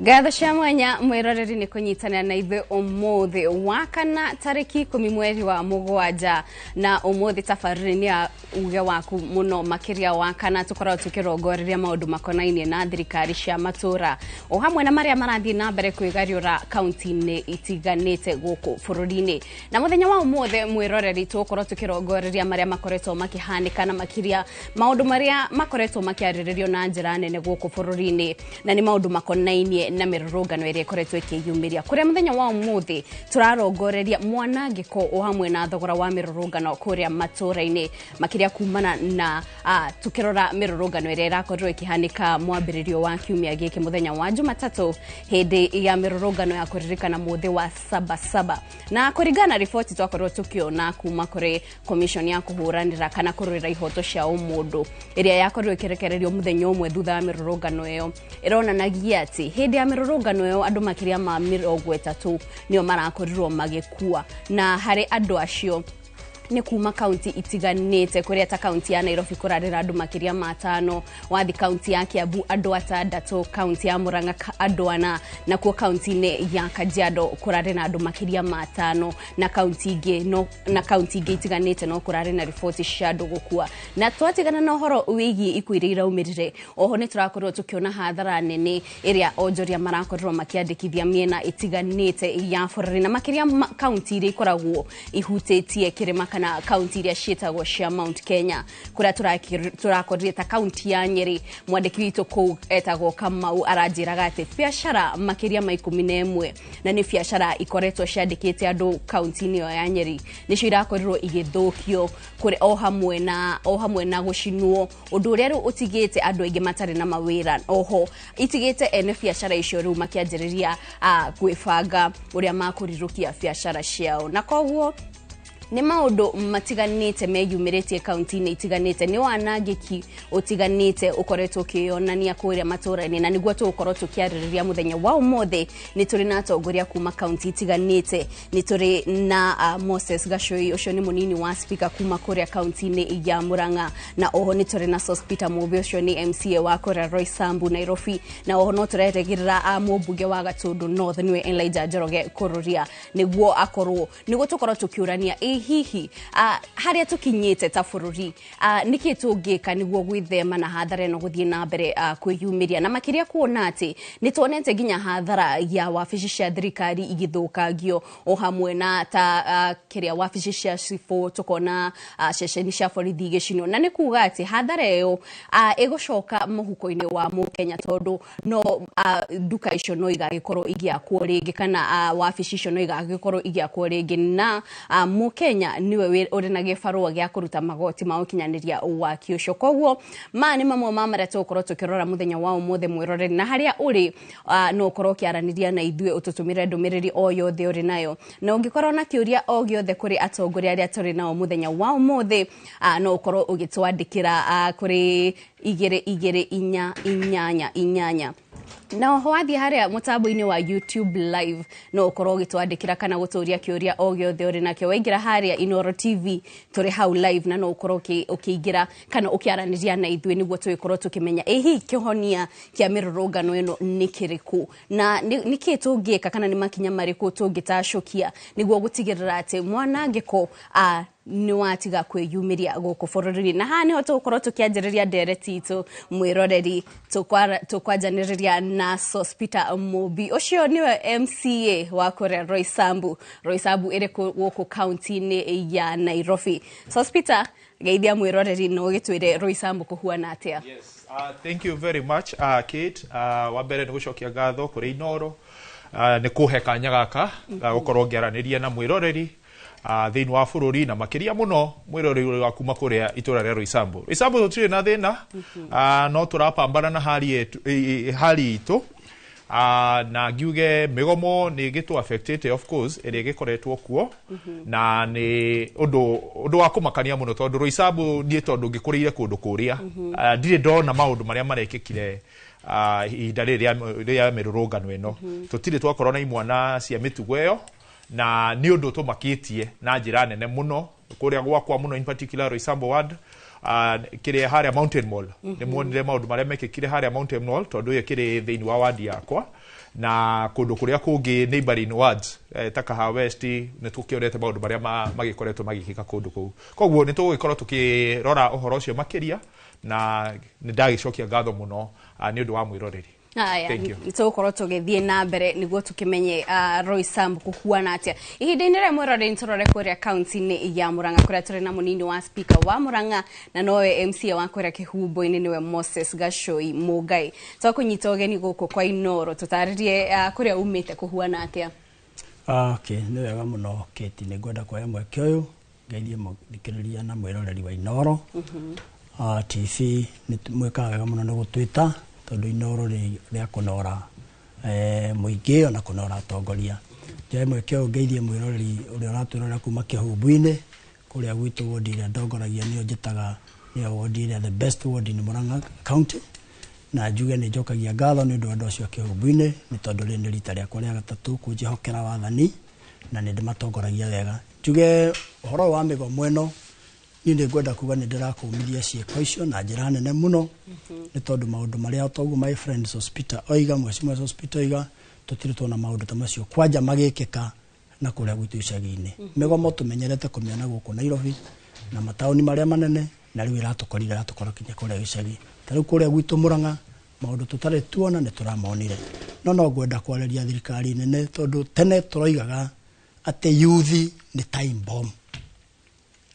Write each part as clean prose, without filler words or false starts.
Ngatho cia mwanya mwiroreri nĩ kũnyitanĩra na ithuĩ ũmũthĩ wa kana tarĩki 10 mweri wa 7, na ũmũthĩ tabarĩra-inĩ ya uge waku mũno makĩria wa kana tũkoragwo tũkĩrongoreria maũndũ makonainie na thirikari cia matũra o hamwe na marĩa marathiĩ na mbere kwĩgariũra kaunti-inĩ itiganĩte gũkũ bũrũri-inĩ. Na mũthenya wa ũmũthĩ mwĩroreri tũgũkorwo tũkĩrongoreria marĩa makoretwo makĩhanĩka na makĩria maũndũ marĩa makoretwo makĩarĩrĩrio na njĩra nene gũkũ bũrũri-inĩ, na nĩ maũndũ makonainie na mĩrũrũngano ĩrĩa ĩkoretwo ĩkĩyumĩria, kũrĩa mũthenya wa ũmũthĩ tũrarongoreria mwanangĩko o hamwe na thogora wa mĩrũrũngano kũrĩa matũra-inĩ, makĩria kumana na tukĩrora mĩrũrũngano ĩrĩa ĩrakorirwo ĩkĩhanĩka mwambĩrĩrio wa kiumia gĩkĩ mũthenya wa Jumatatũ hĩndĩ ya mĩrũrũngano ya kũririkana mũthĩ wa Sabasaba. Na kũringana na riboti twakorirwo tũkĩona kuma kũrĩ commission ya kũhũranĩra kana kũrũĩra ihoto cia ũmũndũ ĩrĩa yakorirwo ĩkĩrekererio mũthenya ũmwe thutha wa mĩrũrũngano ĩyo, ĩronanagia atĩ hĩndĩ ya mĩrũrũngano ĩyo andũ makĩria ma 30 nĩo marakorirwo magĩkua, na harĩ andũ acio nĩ kuma kaunti itiganĩte, kũrĩa ta kaunti ya Nairobi kũrarĩra andũ makĩria ma 5, wathi kaunti ya Kiambu andũ 6, kaunti ya Murang'a andũ 4, nakuo kaunti-inĩ ya Kajiado kũrarĩ na andũ makĩria ma 5, na kaunti ingĩ no na kaunti ingĩ itiganĩte no kũrarĩ na riboti cia andũ gũkua. Na twatigana na ũhoro wĩgiĩ ikuũ iria iraumĩrire, oho nĩ tũrakorirwo tũkĩona hathara nene ĩrĩa onjoria marakorirwo makĩandĩkithia mĩena ĩtiganĩte ya bũrũri, na makĩria kaunti iria ikoragwo ihutĩtie kĩrĩma kana kaunti iria ciĩtagwo cia Mount Kenya, kũrĩa tũrakorire ta kaunti ya Nyeri mwandĩki witũ kũu etagwo Kamau aranjĩraga atĩ biacara makĩria ma 11, na nĩ biacara ikoretwo ciandĩkĩte andũ kaunti-inĩ ĩyo ya Nyeri, nĩcio irakorirwo igĩthũkio kũrĩ o hamwe na gũcinwo, ũndũ ũrĩa rĩu ũtigĩte andũ aingĩ matarĩ na mawĩra. Oho itigĩte ene biacara icio rĩu makĩanjĩrĩria gwĩbanga ũrĩa makũrirũkia biacara ciao, na koguo nĩ maũndũ matiganĩte meyumĩrĩtie kaunti-inĩ itiganĩte, nĩ wanangĩki ũtiganĩte ũkoretwo ũkĩyonania kũrĩa matũra-inĩ, na nĩguo tũgũkorwo tũkĩarĩrĩria mũthenya wa ũmũthĩ. Nĩ tũrĩ na atongoria kuma kaunti itiganĩte, nĩ tũrĩ na Moses Gachui, ũcio nĩ mũnini wa speaker kuma kũrĩa kaunti-inĩ ya Murang'a, na oho nĩ tũrĩ na Sospeter Mũmbi, ũcio nĩ MCA wa kũrĩa Roysambu Nairobi, na oho no tũrerĩgĩrĩra mũmbunge wa Gatundu North nĩwe Elijah Njoroge Kururia, nĩguo akorwo nĩguo tũkorwo tũkĩũrania ĩ hihi harĩa tũkinyĩte ta bũrũri, nĩkĩ tũngĩka nĩguo gwĩthema na hathara ĩno gũthiĩ na mbere kwĩyumĩria, na makĩria kuona atĩ nĩ tuonete nginya hathara ya wabici cia thirikari igĩthũkangio o hamwe na ta kĩrĩa wabici cia cibũ, tũkona ceceni cia borithi igĩcinwo, na nĩ kuga atĩ hathara ĩyo ĩgũcoka mũhuko-inĩ wa mũkenya, tondũ no nduka icio no igagĩkorwo igĩakwo rĩngĩ kana wabici icio no igagĩkorwo igĩakwo rĩngĩ, na mũkenya nĩwe ũrĩ na gĩbarũa gĩa kũruta magoti ma ũkinyanĩria waki ũcio. Koguo maya nĩ mamwe ma marĩa tũgũkorwo tũkĩrora mũthenya wa ũmũthĩ mwĩroreri, na harĩa ũrĩ no ũkorwo ũkĩaranĩria na ithuĩ ũtũtũmĩre ndũmĩrĩri o yothe ũrĩ nayo, na ũngĩkorwo na kĩũria o gĩothe kũrĩ atongoria arĩa tũrĩ nao mũthenya wa ũmũthĩ, no ũkorwo ũgĩtwandĩkĩra kũrĩ 2 2 4 8 8. Na oho wathiĩ harĩa mũtambo-inĩ wa YouTube live no ũkorwo ũgĩtwandĩkĩra kana gũtũria kĩũria o gĩothe ũrĩ nakĩo. Waingĩra harĩa Inooro TV tũrĩ hau live, na no ũkorwo ũkĩingĩra kana ũkĩaranĩria na ithuĩ nĩguo tũgĩkorwo tũkĩmenya ĩ hihi kĩhonia kĩa mĩrũrũngano ĩno nĩ kĩrĩkũ, na nĩkĩ tũngĩka kana nĩ makinya marĩkũ tũngĩtacũkia nĩguo gũtigĩrĩra atĩ mwanangĩko nĩ watiga kwĩyumĩria gũkũ bũrũri-inĩ. Na haha nĩho tũgũkorwo tũkĩanjĩrĩria ndereti itũ mwĩroreri, tũkwanjanĩrĩria na Sospeter Mũmbi, ũcio nĩwe MCA wa kũrĩa Roysambu. Roysambu ĩrĩ gũkũ kaunti-inĩ ya Nairobi. Sospeter, geithia mwĩroreri na ũgĩtwĩre Roysambu kũhuana atĩa. Yes, thank you very much, Kate. Wa mbere nĩ gũcokia ngatho kũrĩ Inooro nĩ kũhe kanya gaka ga gũkorwo ngĩaranĩria na mwĩroreri thĩinĩ wa bũrũri, na makĩria mũno mwĩroreri wa kuma kũrĩa itũra rĩa Roysambu. Roysambu tũtirĩ na thĩna, no tũrapambana na hali itũ, na ngiuge mĩgomo nĩ ĩgĩtũ affectĩte of course ĩrĩa ĩgĩkoretwo kuo, na nĩ ũndũ wa kũmakania mũno tondũ Roysambu niĩ tondũ ngĩkũrĩire kũndũ kũrĩa, ndirĩ ndona maũndũ marĩa marekĩkire ihinda rĩrĩ rĩa mĩrũrũngano ĩno. Tũtirĩ twakorwo na imwana cia mĩtugo ĩyo, na nĩ ũndũ tũmakĩtie na njĩra nene mũno kũrĩa gwakwa mũno, in particular Roysambu ward, kĩrĩa harĩa Mountain Mall. Nĩ muonire maũndũ marĩa mekĩkire harĩa Mountain Mall, tondũ ĩyo kĩrĩ thĩinĩ wa wadi yakwa, Na kundu kuria kungi neighboring wards ta Kahawa West nĩ tũkĩonete maũndũ marĩa magĩkoretwo magĩkĩka kũndũ kũu. Koguo nĩ tũgũgĩkorwo tũkĩrora ũhoro ũcio makĩria, na nĩ ndagĩcokia ngatho mũno nĩ ũndũ wa mwĩroreri. Haya, Thank you. Tũgũkorwo tũgĩthiĩ na mbere nĩguo tũkĩmenye Roysambu kũhuana atĩa. Ihinda-inĩ rĩa mwĩroreri, tũrore kũrĩa kaunti-inĩ ya Murang'a kũrĩa tũrĩ na mũnini wa speaker wa Murang'a na nowe MCA wa kũrĩa Kĩhumbo-inĩ, nĩwe Moses Gacoi Mũngai. Twakũnyita ũgeni gũkũ kwa Inoro, tũtarĩrie kũrĩa umĩte kũhuana atĩa. Okay, nĩ wega mũno Kate, nĩ ngwenda kuoya mweke ũyũ ngeithie mũthikĩrĩria na mwĩroreri wa Inoro TV. Nĩ mwĩkaga wega mũno nĩ gũtwĩta, tondũ Inoro rĩ rĩa kũnora mũingĩ ona kũnora atongoria. Njoe mweke ũyũ ngeithie mwĩroreri ũrĩa ũratwĩrorera kuma Kĩhumbu-inĩ kũrĩa gwitũ, wodi ĩrĩa ndongoragia nĩyo njĩtaga nĩyo wodi ĩrĩa the best ward in Murang'a County, na njuge nĩ njokagia ngatho nĩ ũndũ wa andũ acio a Kĩhumbu-inĩ, nĩ tondũ rĩrĩ nĩ rita rĩakwa rĩa gatatũ kũnjĩhokera wathani na nĩ ndĩmatongoragia wega. Njuge ũhoro ũyũ wa mĩgomo ĩno, niĩ nĩ ngwenda kuga nĩ ndĩrakũmithia ciĩko icio na njĩra nene mũno, nĩ tondũ maũndũ marĩa toguo my friend Sospita oiga, mheshimiwa Sospita oiga, tũtirĩ tuona maũndũ ta macio kwanja magĩkĩka na kũrĩa gwitũ icagi-inĩ. Mĩgomo tũmenyerete kũmĩona gũkũ Nairobi na mataũni marĩa manene, na rĩu ĩratũkorire ĩratũkora kinya kũrĩa gĩcagi. Ta rĩu kũrĩa gwitũ Murang'a, maũndũ tũtarĩ tuona nĩ tũramonire. No ngwenda kwarĩria thirikari nene, tondũ tene tũroigaga atĩ youth nĩ time bomb.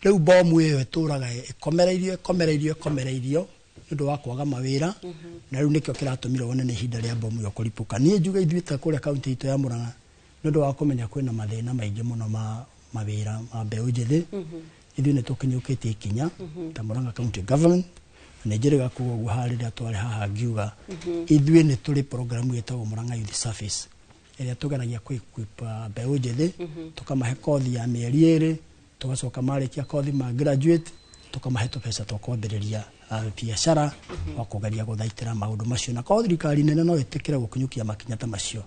Rĩu bomu ĩyo ĩtũraga ĩkomereirio, ĩkomereirio, ĩkomereirio nĩ ũndũ wa kwaga mawĩra, na rĩu nĩkĩo kĩratũmire wone nĩ ihinda rĩa bomu ĩyo kũripũka. Niĩ njuge ithuĩ ta kũrĩa kaunti itũ ya Murang'a, nĩ ũndũ wa kũmenya kwĩna mathĩna maingĩ mũno ma mawĩra ma mbeũ njĩthĩ, ithuĩ nĩ tũkinyũkĩtie ikinya ta Murang'a County Government, na nĩ njĩrĩga kuga ũguo haha rĩrĩa twarĩ haha ngiuga ithuĩ nĩ tũrĩ program ĩtagwo Murang'a Youth Service, ĩrĩa tũgeragia kũ equip mbeũ njĩthĩ, tũkamahe kothi ya mĩeri 2, tũgacoka marĩkia kothi ma graduate tũkamahe tũbeca twa kwambĩrĩria biacara wa kũgeria gũthaitĩra maũndũ macio. Na korwo thirikari nene no ĩtĩkĩre gũkinyũkia makinya ta macio,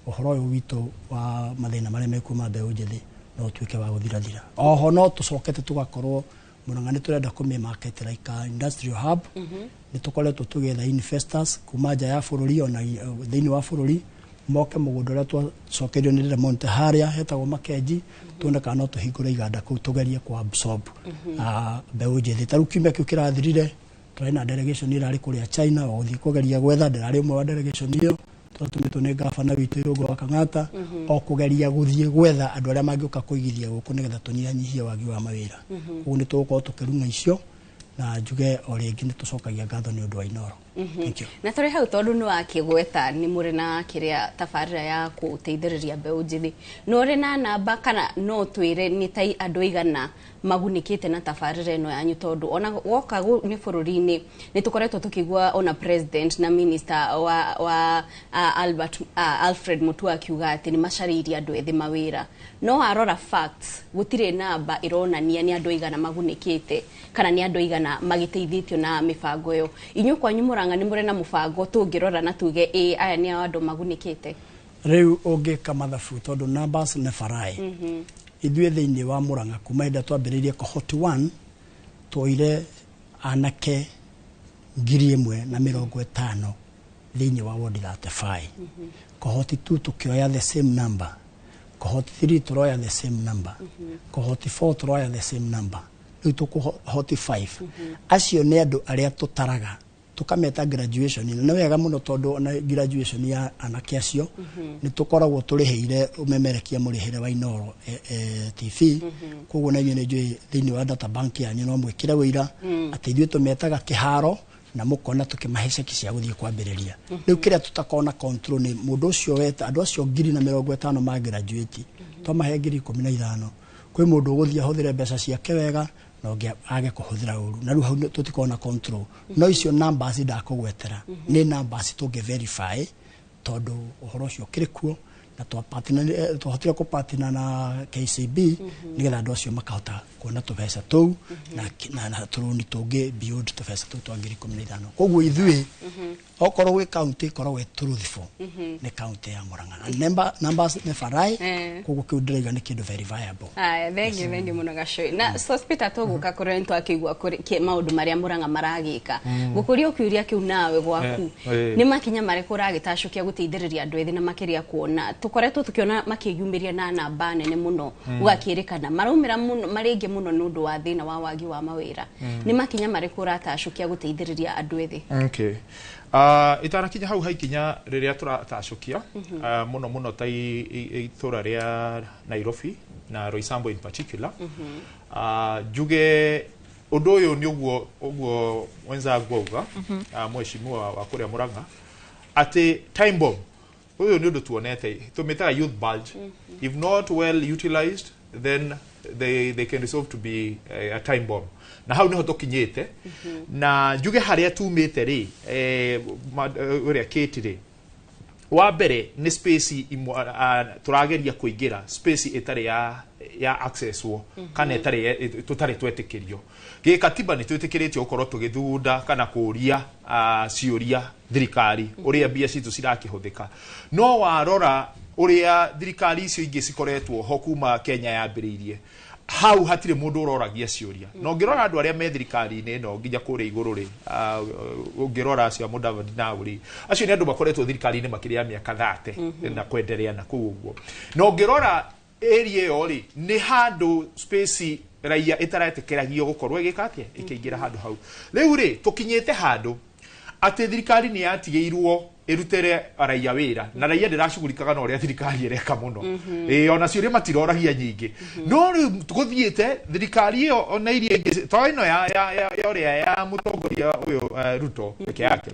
ũhoro ũyũ witũ wa mathĩna marĩa mekuo ma mbeũ njĩthĩ no ũtuĩke wa gũthirathira. Oho no tũcokete tũgakorwo Murang'a nĩ tũrenda kũmĩ market like a industrial hub. Nĩ tũkoretwo tũgĩetha investors kuma nja ya bũrũri ona thĩinĩ wa bũrũri moke mũgũnda ũrĩa twacokeirio nĩ Del harĩa hetagwo Makenji, tuone kana no tũhingũre iganda kũu, tũgerie ku absorb mbeũ njĩthĩ. Ta rĩu kiumia kĩu kĩrathirire twarĩ na delegation ĩrarĩ kũrĩa China o gũthiĩ kũgeria gwetha, ndĩrarĩ ũmwe wa delegation ĩyo, twatũmĩtwo nĩ gabana witũ Irũngũ wa Kang'ata, o kũgeria gũthiĩ gwetha andũ arĩa mangĩũka kũigithia gũkũ nĩgetha tũnyihanyihie wagi wa mawĩra. Koguo nĩ tũgũkorwo tũkĩrung'a icio, na njuge o rĩngĩ nĩ tũcokagia ngatho nĩ ũndũ wa Inoro. Thank you. Na tũrĩ hau, tondũ nĩ wakĩgweta nĩ mũrĩ na kĩrĩa tabarĩra ya gũteithĩrĩria mbeũ njĩthĩ, no ũrĩ na namba kana no twĩre nĩ ta andũ aigana magunĩkĩte na tabarĩra ĩno yanyu? Tondũ ona woka nĩ bũrũri-inĩ nĩ tũkoretwo tũkĩigua ona president na minister wa Albert Alfred Mutua akiuga atĩ nĩ macarĩirie andũ ethĩ mawĩra, no warora facts gũtirĩ namba ĩronania nĩ andũ aigana magunĩkĩte kana nĩ andũ aigana magĩteithĩtio na mĩbango ĩyo. Inyuĩ kwanyu Murang'a nĩ mũrĩ na mũbango tũngĩrora na tuge ĩ aya nĩ andũ magunĩkĩte? Rĩu ũngĩka mathabu, tondũ numbers never lie, ithuĩ thĩinĩ wa Murang'a kuma hĩndĩ ĩrĩa twambĩrĩirie cohort 1 tuoire anake 1,050 thĩinĩ wa ward 35. Cohort 2 tũkĩoya the same number, cohort 3 tũroya the same number, cohort 4 tũroya the same number, rĩu tũ cohort 5. Acio nĩ andũ arĩa tũtaraga tũkameta graduation. Na nĩ wega mũno, tondũ ona graduation ya anake acio nĩ tũkoragwo tũrĩhĩire ũmemerekia mũrĩhĩre wa Inoro TV. Koguo na inyuĩ nĩ njũĩ thĩinĩ wa data bank yanyu no mwĩkĩre wĩira atĩ ithuĩ tũmetaga kĩharo na mũkona tũkĩmahe ceki cia gũthiĩ kwambĩrĩria. Rĩu kĩrĩa tũtakorwo na control nĩ mũndũ ũcio weta andũ acio 1,050 ma graduate, twamahe 15,000, kwĩ mũndũ ũgũthiĩ ahũthĩre mbeca ciake wega na ũngĩ age kũhũthĩra ũru, na rĩu hau tũtikorwo na control. No icio numbers ndakũgwetera nĩ numbers tũngĩ verify, tondũ ũhoro ũcio ũkĩrĩ kuo. Na Na twahotire kũpartner na KCB nĩgetha andũ acio makahota kuona tũbeca tũu na tũrũni tũngĩ beyond tũbeca tũu twa 15,000. Koguo ithuĩ okorwo gwĩ county ĩkoragwo ĩ truthful, nĩ county ya Murang'a. Na numbers never lie. Koguo kĩu ndĩraiga nĩ kĩndũ very viable. Aya, thengiũ, thengiũ mũno, Gacoi. Na Sospeter, tũgũka kũrĩa nĩ twakĩigua maũndũ marĩa Murang'a maragĩka. Ngũkũria kĩũria kĩu nawe gwaku, nĩ makinya marĩkũ ũragĩtacũkia gũteithĩrĩria andũ ethĩ, na makĩria kuona tũkoretwo tũkĩona makĩyumĩria na namba nene mũno, gũgakĩrĩkana maraumĩra mũno marĩ aingĩ mũno nĩ ũndũ wa thĩna wa wagi wa mawĩra? Nĩ makinya marĩkũ ũratacũkia gũteithĩrĩria andũ ethĩ? Okay. Itanakinya hau, haikinya rĩrĩa tũratacũkia mũno mũno ta itũra rĩa Nairobi na Roysambu in particular, njuge ũndũ ũyũ nĩ ũguo ũguo mwenzangu auga, mheshimiwa wa kũrĩa Murang'a, atĩ time bomb ũyũ nĩ ũndũ tuonete tũmĩtaga youth bulge. If not well utilized, then they can resolve to be a time bomb, na hau niho tũkinyĩte. Na njuge harĩa tumĩte rĩ, ũrĩa Kate rĩ, wa mbere nĩ space imwe tũrageria kũingĩra, space ĩtarĩ ya accesswo kana ĩtarĩ tũtarĩ twetĩkĩrio gĩkatiba. Nĩ twĩtĩkĩrĩtio gũkorwo tũgĩthugunda kana kũria ciũria thirikari ũrĩa mbia citũ cirakĩhũthĩka, no warora ũrĩa thirikari icio ingĩ cikoretwo ho kuma Kenya yambĩrĩirie, hau hatirĩ mũndũ ũroragia ciũria. Na ũngĩrora andũ arĩa me thirikari-inĩ ĩno nginya kũrĩa igũrũ rĩ, ũngĩrora acio a Mudavadi nao rĩ, acio nĩ andũ makoretwo thirikari-inĩ makĩria ya mĩaka 30 na kwenderea na kũu ũguo. Na ũngĩrora area ĩyo rĩ, nĩ handũ space raia ĩtaretĩkĩragio gũkorwo ĩgĩka atĩa, ĩkĩingĩra handũ hau. Rĩu rĩ, tũkinyĩte handũ atĩ thirikari nĩ yatigĩirwo ĩrutĩre raia wĩra, na raia ndĩracugurikaga na ũrĩa thirikari ĩreka mũno. Ĩĩ, ona ciũria matiroragia nyingĩ. No rĩu gũthiĩte thirikari ĩyo ona iria ingĩ to ĩno ya ũrĩa ya mũtongoria ũyũ, Ruto peke yake,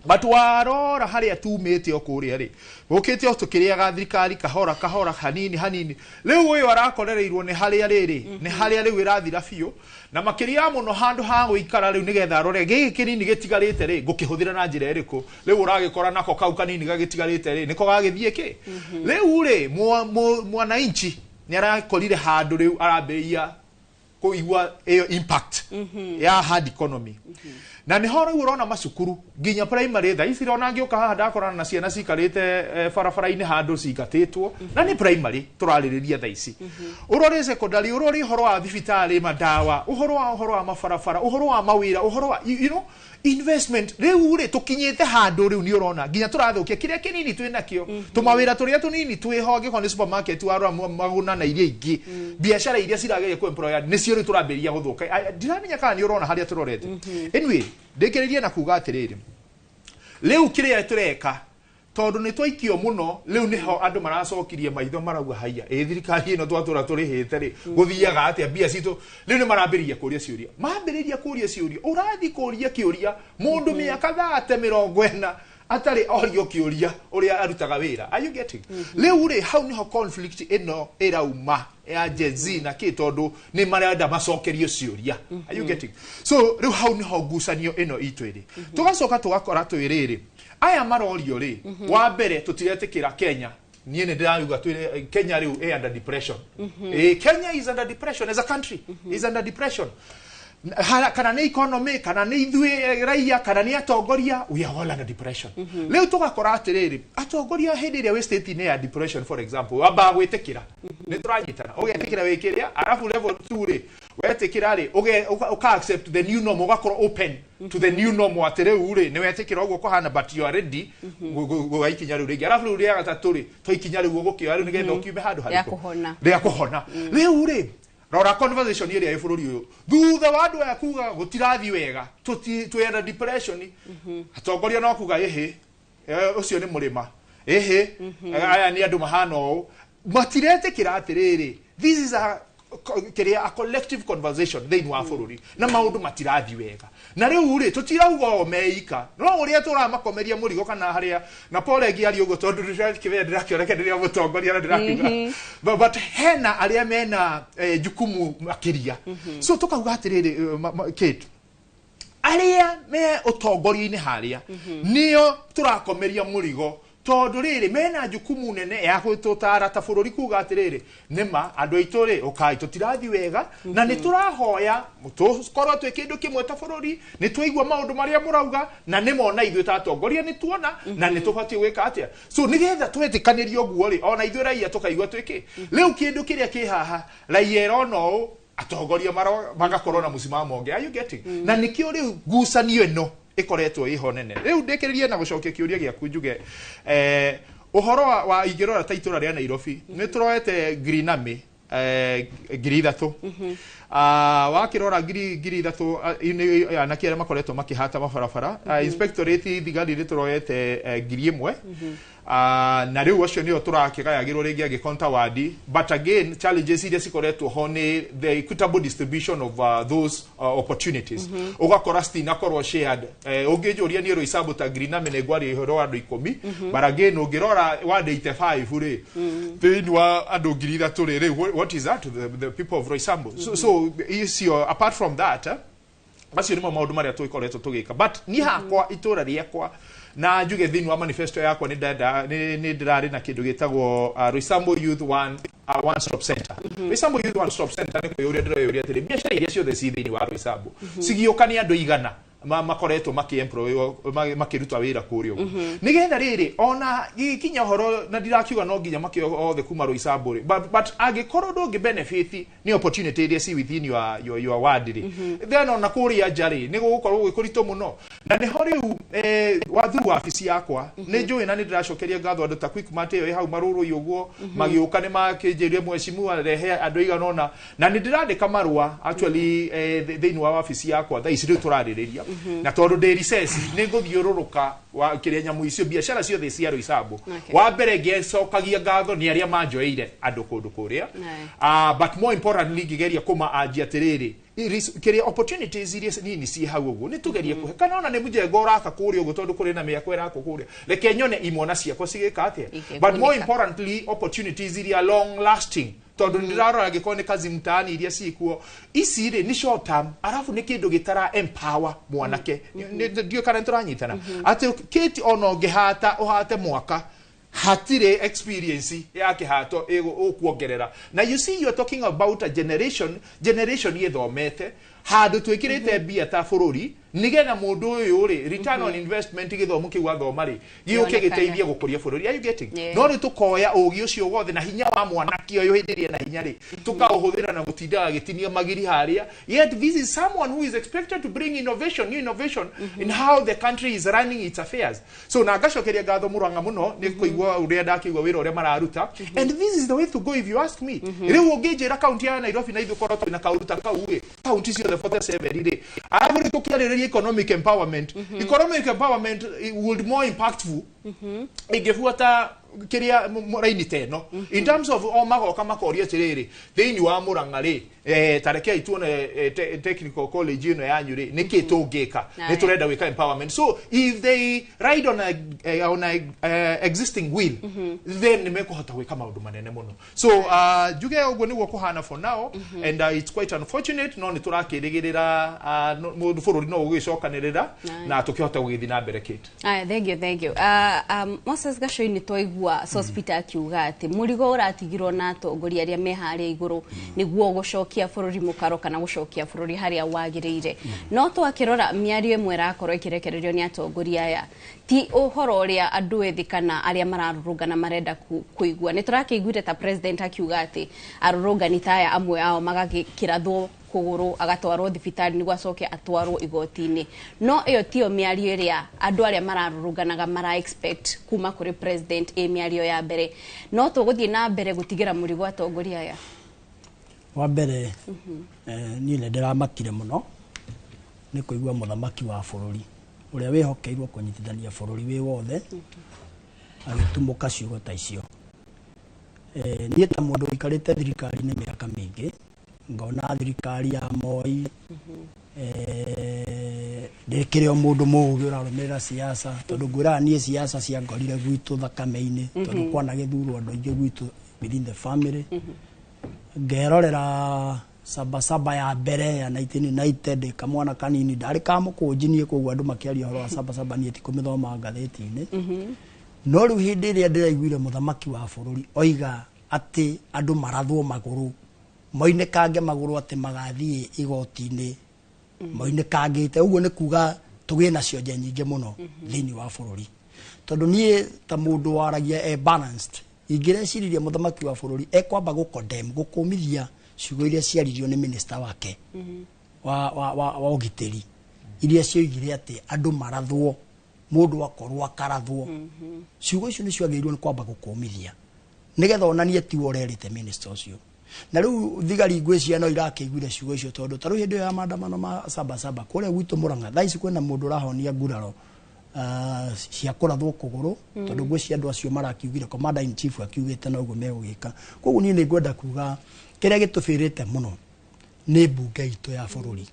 but warora harĩa tumĩte o kũrĩa rĩ, gũkĩte o tũkĩrĩaga thirikari kahora kahora, hanini hanini. Rĩu ũyũ arakorereirwo nĩ harĩa rĩrĩ, nĩ harĩa rĩu ĩrathira biũ, na makĩria mũno handũ ha gũikara rĩu nĩgetha arore gĩkĩ kĩnini gĩtigarĩte rĩ, ngũkĩhũthĩra na njĩra ĩrĩkũ. Rĩu ũragĩkora nako kau kanini gagĩtigarĩte rĩ, nĩko gagĩthiĩ kĩ. Rĩu rĩ, mwananchi nĩ arakorire handũ rĩu arambĩrĩria kũigua ĩyo impact ya hard economy, na nĩho rĩu ũrona macukuru nginya primary thaa ici rona ngĩũka haha ndakorana na ciana cikarĩte barabara-inĩ handũ cingatĩtwo, na nĩ primary tũrarĩrĩria thaa ici. Ũrore secondary, ũrore ũhoro wa thibitarĩ, madawa, ũhoro wa mabarabara, ũhoro wa mawĩra, ũhoro wa investment. Rĩu rĩ, tũkinyĩte handũ rĩu nĩ ũrona nginya tũrathũkia kĩrĩa kĩnini twĩ nakĩo, tũmawĩra tũrĩa tũnini twĩho, angĩkorwo nĩ supermarket warora maguna na iria ingĩ, biacara iria cirageria kũ employ nĩcio rĩu tũrambĩrĩria gũthũka. Ndiramenya kana nĩ ũrona harĩa tũrorete. Anyway, ndĩkĩrĩrie na kuga atĩrĩrĩ, rĩu kĩrĩa tũreka, tondũ nĩ twaikio mũno, rĩu nĩho andũ maracokirie maitho, marauga haiya, ĩ thirikari ĩno twatũra tũrĩhĩte rĩ, gũthiaga atĩa mbia citũ? Rĩu nĩ marambĩrĩria kũria ciũria, mambĩrĩria kũria ciũria. Ũrathiĩ kũria kĩũria mũndũ mĩaka 30, 40 atarĩ orio kĩũria ũrĩa arutaga wĩra. Are you getting? Rĩu rĩ, hau nĩho conflict ĩno ĩrauma ya Gen Z na kĩ, tondũ nĩ marenda macokerio ciũria. Are you getting? So rĩu hau nĩho ngucanio ĩno itũ ĩrĩ. Tũgacoka tũgakora twĩ rĩrĩ, aya marorio rĩ, wa mbere tũtiretĩkĩra Kenya. Niĩ nĩ ndĩrauga twĩre Kenya rĩu ĩ under depression. Kenya is under depression as a country, is under depression. Kana nĩ economy, kana nĩ ithuĩ raia, kana nĩ atongoria, we are all under depression. Rĩu tũgakora atĩrĩrĩ, atongoria hĩndĩ ĩrĩa wĩ state-inĩ ya depression, for example, wambaga gwĩtĩkĩra nĩ tũranyitana, ũgetĩkĩra wĩ kĩrĩa, arabu level 2 rĩ, wetĩkĩra rĩ, ũka accept the new normal, ũgakorwo open to the new normal, atĩ rĩu rĩ, nĩ wetĩkĩra ũguo kũhana, but you are ready gũgaikinya rĩu rĩngĩ. Arabu rĩu rĩa gatatũ rĩ, twaikinya rĩu ũgũkĩoya rĩu nĩgetha ũkiume handũ Rĩa harĩkũ? Kũhona. Rĩa kũhona. Rĩu rĩ, rora conversation ĩrĩa ĩ bũrũri ũyũ thutha wa andũ aya kuga gũtirathiĩ wega, twĩ under depression, atongoria no kuga ĩhĩ, ũcio nĩ mũrĩma, ĩhĩ, aya nĩ andũ mahana ũũ. Matiretĩkĩra atĩrĩrĩ, this is a kĩrĩa, a collective conversation thĩinĩ wa bũrũri, na maũndũ matirathiĩ wega. Na rĩu rĩ, tũtirauga o meika, no ũrĩa tũramakomeria mũrigo kana harĩa na pole ngĩaria ũguo, tondũ ndĩrakĩmenya ndĩrakĩoneka ndĩrĩa mũtongoria na ndĩrakiuga, but hena arĩa mena jukumu makĩria. So tũkauga atĩrĩrĩ, Kate, arĩa me ũtongoria-inĩ harĩa nĩo tũrakomeria mũrigo. Tondu riri mena jukumu nene ya gwitutara ta bururi kuga atiriri nima andu aitu ri ukai tutirathi wega na ni turahoya tukorwo twi kindu kimwe ta bururi ni twaigua maundu maria murauga na ni mona ithuĩ ta atongoria ni tuona na ni tubatie gwika atia. So nigetha twetikanĩrie ũguo ri ona ithuĩ raia tukaigua twiki riu kindu kiria ki haha raia ĩrona ũũ atongoria magakorwo na mũsimamo ũngĩ. Are you getting? Na nikio riu ngucanio ĩno ikoretwo iho nene. Riu ndikiririe na gucokia kiuria giaku njuge uhoro wa ingirora ta itura ria Nairobi ni turoete Green Army 3,000 wakirora 3,000 anake aria makoretwo makihata mabarabara. Inspectorate thigari ni turoete 1,000 na riu acio nio turakigayagirwo ringi agikonta wadi, but again challenges iria cikoretwo ho ni the equitable distribution of those opportunities. Ugakora citinakorwo shared. Unginjuria ni Roysambu ta Green Army ni ngwaria ihoro andu 10, but again ungirora ward 85 ri thiini wa andu 3,000 ri riu what is that to the people of Roysambu? So icio apart from that macio nimo maundu maria twikoretwo tugika, but ni hakwa itura riakwa na njuge thiini wa manifesto yakwa ni ndirari na kindu gitagwo Roysambu Youth One Stop Center. Roysambu Youth One Stop Center ni kwiyuria ndireyuria atiri biacara iria ciothe ci thiini wa Roysambu cigioka ni andu igana makoretwo makiemploy makiruta wira kuria uguo nigetha riri ona gikinya horo na ndirakiuga no nginya makio othe kuma Roysambu ri but angikorwo ndungi benefit ni opportunity iria ci within your ward ri then ona kuria nja ri ni gugukorwo gwikuritu muno. Na niho riu wathuru wabici yakwa ni njui na ni ndiracokeria ngatho andu ta Quickmart iyo hau maruru uguo magiuka ni makinjirie mheshimiwa rehe andu igana ona na ni ndirandika marua actually thiini wa wabici yakwa thaa ici riu turaririria na tondu ndi recess ni nguthiururuka wa kiria nyamu icio biacara ciothe cia Roysambu. Wa mbere ngecokagia ngatho ni aria manjoeire andu kundu kuria, but more importantly ngigeria kuma anjia atiriri kiria opportunities iria nini ci hau uguo ni tugerie kuhe kana ona ni mujengo uraka kuria uguo tondu kuri na miako irako kuria reke nyone imona ciakwa cigika atia, but more importantly opportunities iria long lasting tondu ndirarora angĩkorwo nĩ kazi mtaani iria cikuo ici rĩ ni short term arafu ni kindu gitara empower mwanake. Ndiũ kana nĩtũranyitana atĩ kĩti ona ũngĩhata ũhate mwaka hatire experience ya kihato ukuongerera. Na you see you are talking about a generation yethomete handu twikirite mbia ta bururi nigetha mundu uyu ri return on investment githomo kiu athoma ri giuke giteithie gukuria bururi. Are you getting? No ri tukoya ugi ucio wothe na hinya wa mwanake uyu hindiria na hinya ri tukauhuthira na gutindaga gitinia magiri haria, yet this is someone who is expected to bring innovation, new innovation in how the country is running its affairs. So na ngacokeria ngatho Murang'a muno ni kuigua uria ndakigua wira uria mararuta, and this is the way to go if you ask me. Riu ungijira kaunti ya Nairobi na ithu korwo twina kaunti kau ri kaunti ciothe 47 ri arabu ri tukiarĩrĩria economic empowerment. Economic empowerment would more impactful ingibuata kiria raini teno in terms of o magoka makoria atiriri thiini wa Murang'a ri tareke tuone technical college ino yanyu ri niki tungika ni turenda gwika empowerment. So if they ride on a existing wheel then nimekuhota gwika maundu manene muno. So njuge uguo niguo kuhana for now, and it's quite unfortunate no ni turakirigirira mundu bururi no ugicokanirira na tukihota gugithii na mbere Kate. Aya, thank you, thank you. Moses Gacoi ni twaigua Sospeter akiuga ati murigo uratigirwo na atongoria aria me haria iguru niguo gucokia bururi mukaro kana gucokia bururi haria wagiriire. No twakirora miario imwe irakorwo ikirekererio ni atongoria aya ti uhoro uria andu ethi kana aria mararurungana marenda kuigua. Ni turakĩiguire ta president akiuga ati arurungani ta aya amwe ao magakĩrathwo kuguru agatwarwo thibitari niguo acoke atwarwo igoti-inĩ. No iyo tiyo mĩario ĩrĩa andũ arĩa mararũrũnganaga mara expect kuma kũrĩ president ĩ mĩario ya mbere. No tũgũthiĩ na mbere gũtigĩra mũrigo atongoria aya. Wa mbere niĩ nĩ ndĩramakire mũno nĩ kũigua mũthamaki wa bũrũri ũrĩa wĩhokeirwo kũnyitithania bũrũri wĩ wothe agĩtumũka ciugo ta icio. Niĩ ta mũndũ ũikarĩte thirikari-inĩ mĩaka mĩingĩ ngona thirikari ya Moi ndĩkĩrĩ o mũndũ mũũgĩ ũrarũmĩrĩra siasa tondũ ngwĩraga niĩ siasa ciangorire gwitũ thakame-inĩ tondũ kwana gĩthurwo andũ aingĩ gwitũ within the family. Ngerorera sabasaba ya mbere ya 1990 ndĩ kamwana kanini ndarĩ kamũkũnji niĩ koguo andũ makĩaria ũhoro wa sabasaba niĩ ti kũmĩthoma ngathĩti-inĩ. No rĩu hĩndĩ ĩrĩa ndĩraiguire mũthamaki wa bũrũri oiga atĩ andũ marathwo magũrũ, moinĩkange magũrũ atĩ magathiĩ igoti-inĩ moinĩkangĩte, ũguo nĩ kuga tũgĩe na cionje nyingĩ mũno thĩinĩ wa bũrũri. Tondũ niĩ ta mũndũ waragia e balanced, ingĩreciririe mũthamaki wa bũrũri ekwamba gũ-condemn, gũkũmithia ciugo iria ciaririo nĩ minister wake wa ũgitĩri, iria cioigire atĩ andũ marathwo, mũndũ akorwo akarathwo. Ciugo icio nĩ ciagĩrĩirwo nĩ kwamba gũkũmithia nĩgetha onanie tiwe ũrerĩte minister ũcio. Na rĩu thigari ngwĩciria no irakĩiguire ciugo icio, tondũ ta rĩu hĩndĩ ĩyo ya maandamano ma Saba Saba kũrĩa gwitũ Mũrang'a, thaa ici kwĩna mũndũ ũrahonia nguraro cia kũrathwo kũgũrũ, tondũ ngwĩciria andũ acio marakiugire, commander in chief akiugĩte noguo megũgĩka. Koguo niĩ nĩ ngwenda kuga kĩrĩa gĩtũbĩrĩte mũno nĩ mbunge itũ ya bũrũri.